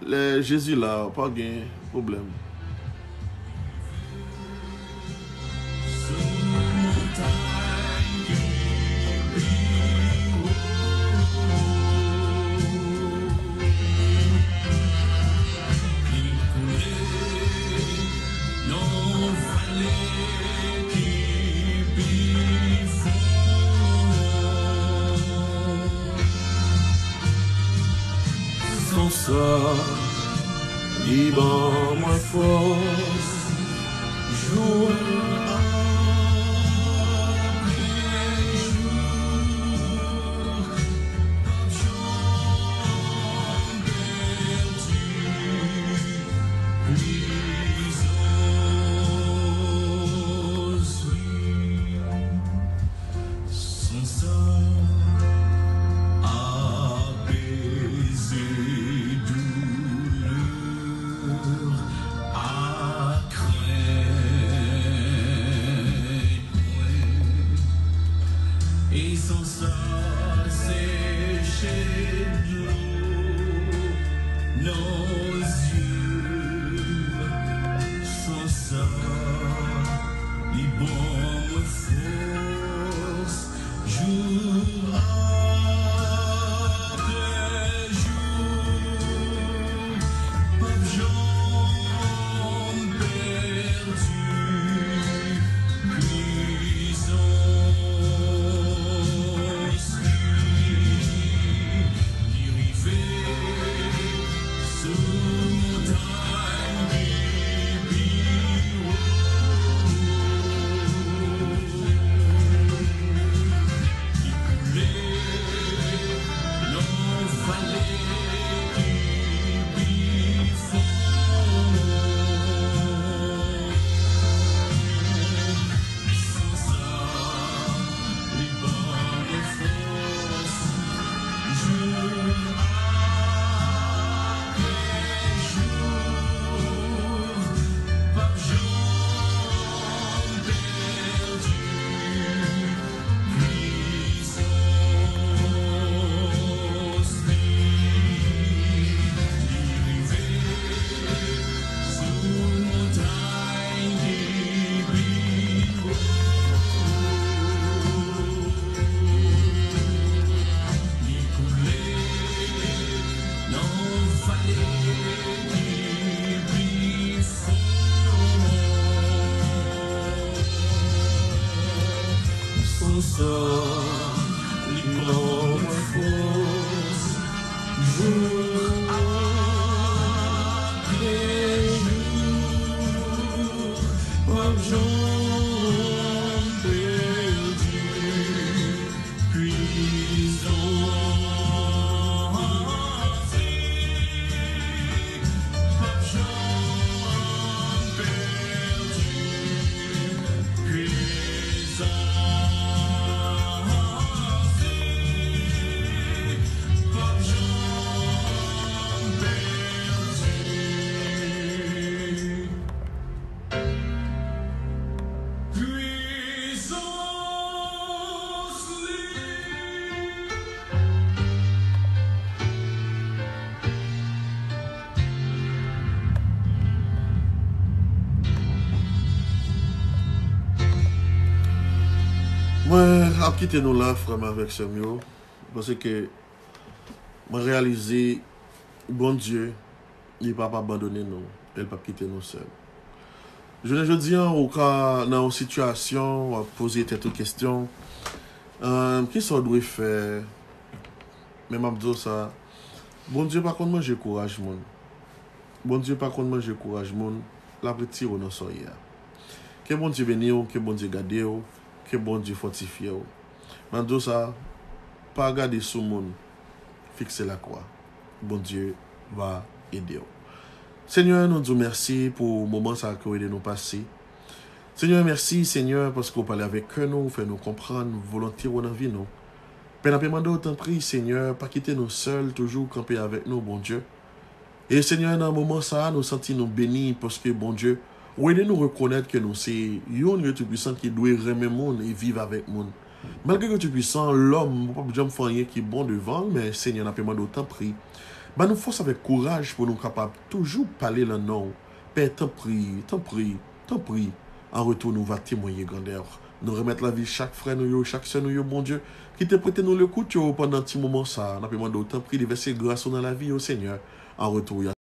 Lè Jezi la, pa gen pwoblèm. Konsa, li ban mwen fòs, jou apre jou, p ap janm pèdi prizon. Son sa apeze doulè ak krent mwen. E son sa seche dlo nan zye m. Son sa, li ban mwen fòs. Jou apre jou, p ap janm pèdi Li ban mwen fòs, jou apre jou, m p ap janm pèdi. Pwisans li p ap janm pèdi. Pwisans li p ap janm pèdi. Pwisans li. Mwen ap kite nou la, frè m avèk sè m yo, paske mwen reyalize Bondye, li p ap abandone nou, e l p ap kite nou sèl. Jounen jodi a, ou ka nan yon sitiyasyon, w ap poze tèt ou kesyon, "Ahn, kisa w dwe fè?" Men m ap di w sa, Bondye pa konn manje kouraj moun. Bondye pa konn manje kouraj moun, l ap retire w nan sa w ye a. Ke Bondye beni w, ke Bondye gade w, ke Bondye fòtifye w. M ap di w sa, pa gade sou moun, fikse lakwa. Bondye va ede w. Senyè, nou di w mèsi pou moman sa a ke w ede nou pase. Senyè, mèsi, Senyè, paske w pale avèk kè nou, w fè nou konprann volonte w nan vi nou. Pè, n ap mande w, tanpri, Senyè, pa kite nou sèl, toujou kanpe avèk nou, Bondye. E, Senyè, nan moman sa a, nou santi nou beni, paske, Bondye, ou ede nou rekonèt ke nou se youn ke Toupisan ki dwe renmen moun e viv avèk moun. Malgre ke Toupisan, lòm, ou p ap janm fè anyen ki bon devan l, men, Senyè, n ap mande w, tanpri, ban nou fòs avèk kouraj pou nou kapab toujou pale lan non w. Pè, tanpri, tanpri, tanpri, an retou nou va temwaye grandè w. Nou remèt lavi chak frè nou yo, chak sè nou yo, Bondye, ki te prete nou lekout yo pandan ti moman sa a. N ap mande w, tanpri, devèse gras ou nan lavi yo, Senyè. An retou, y a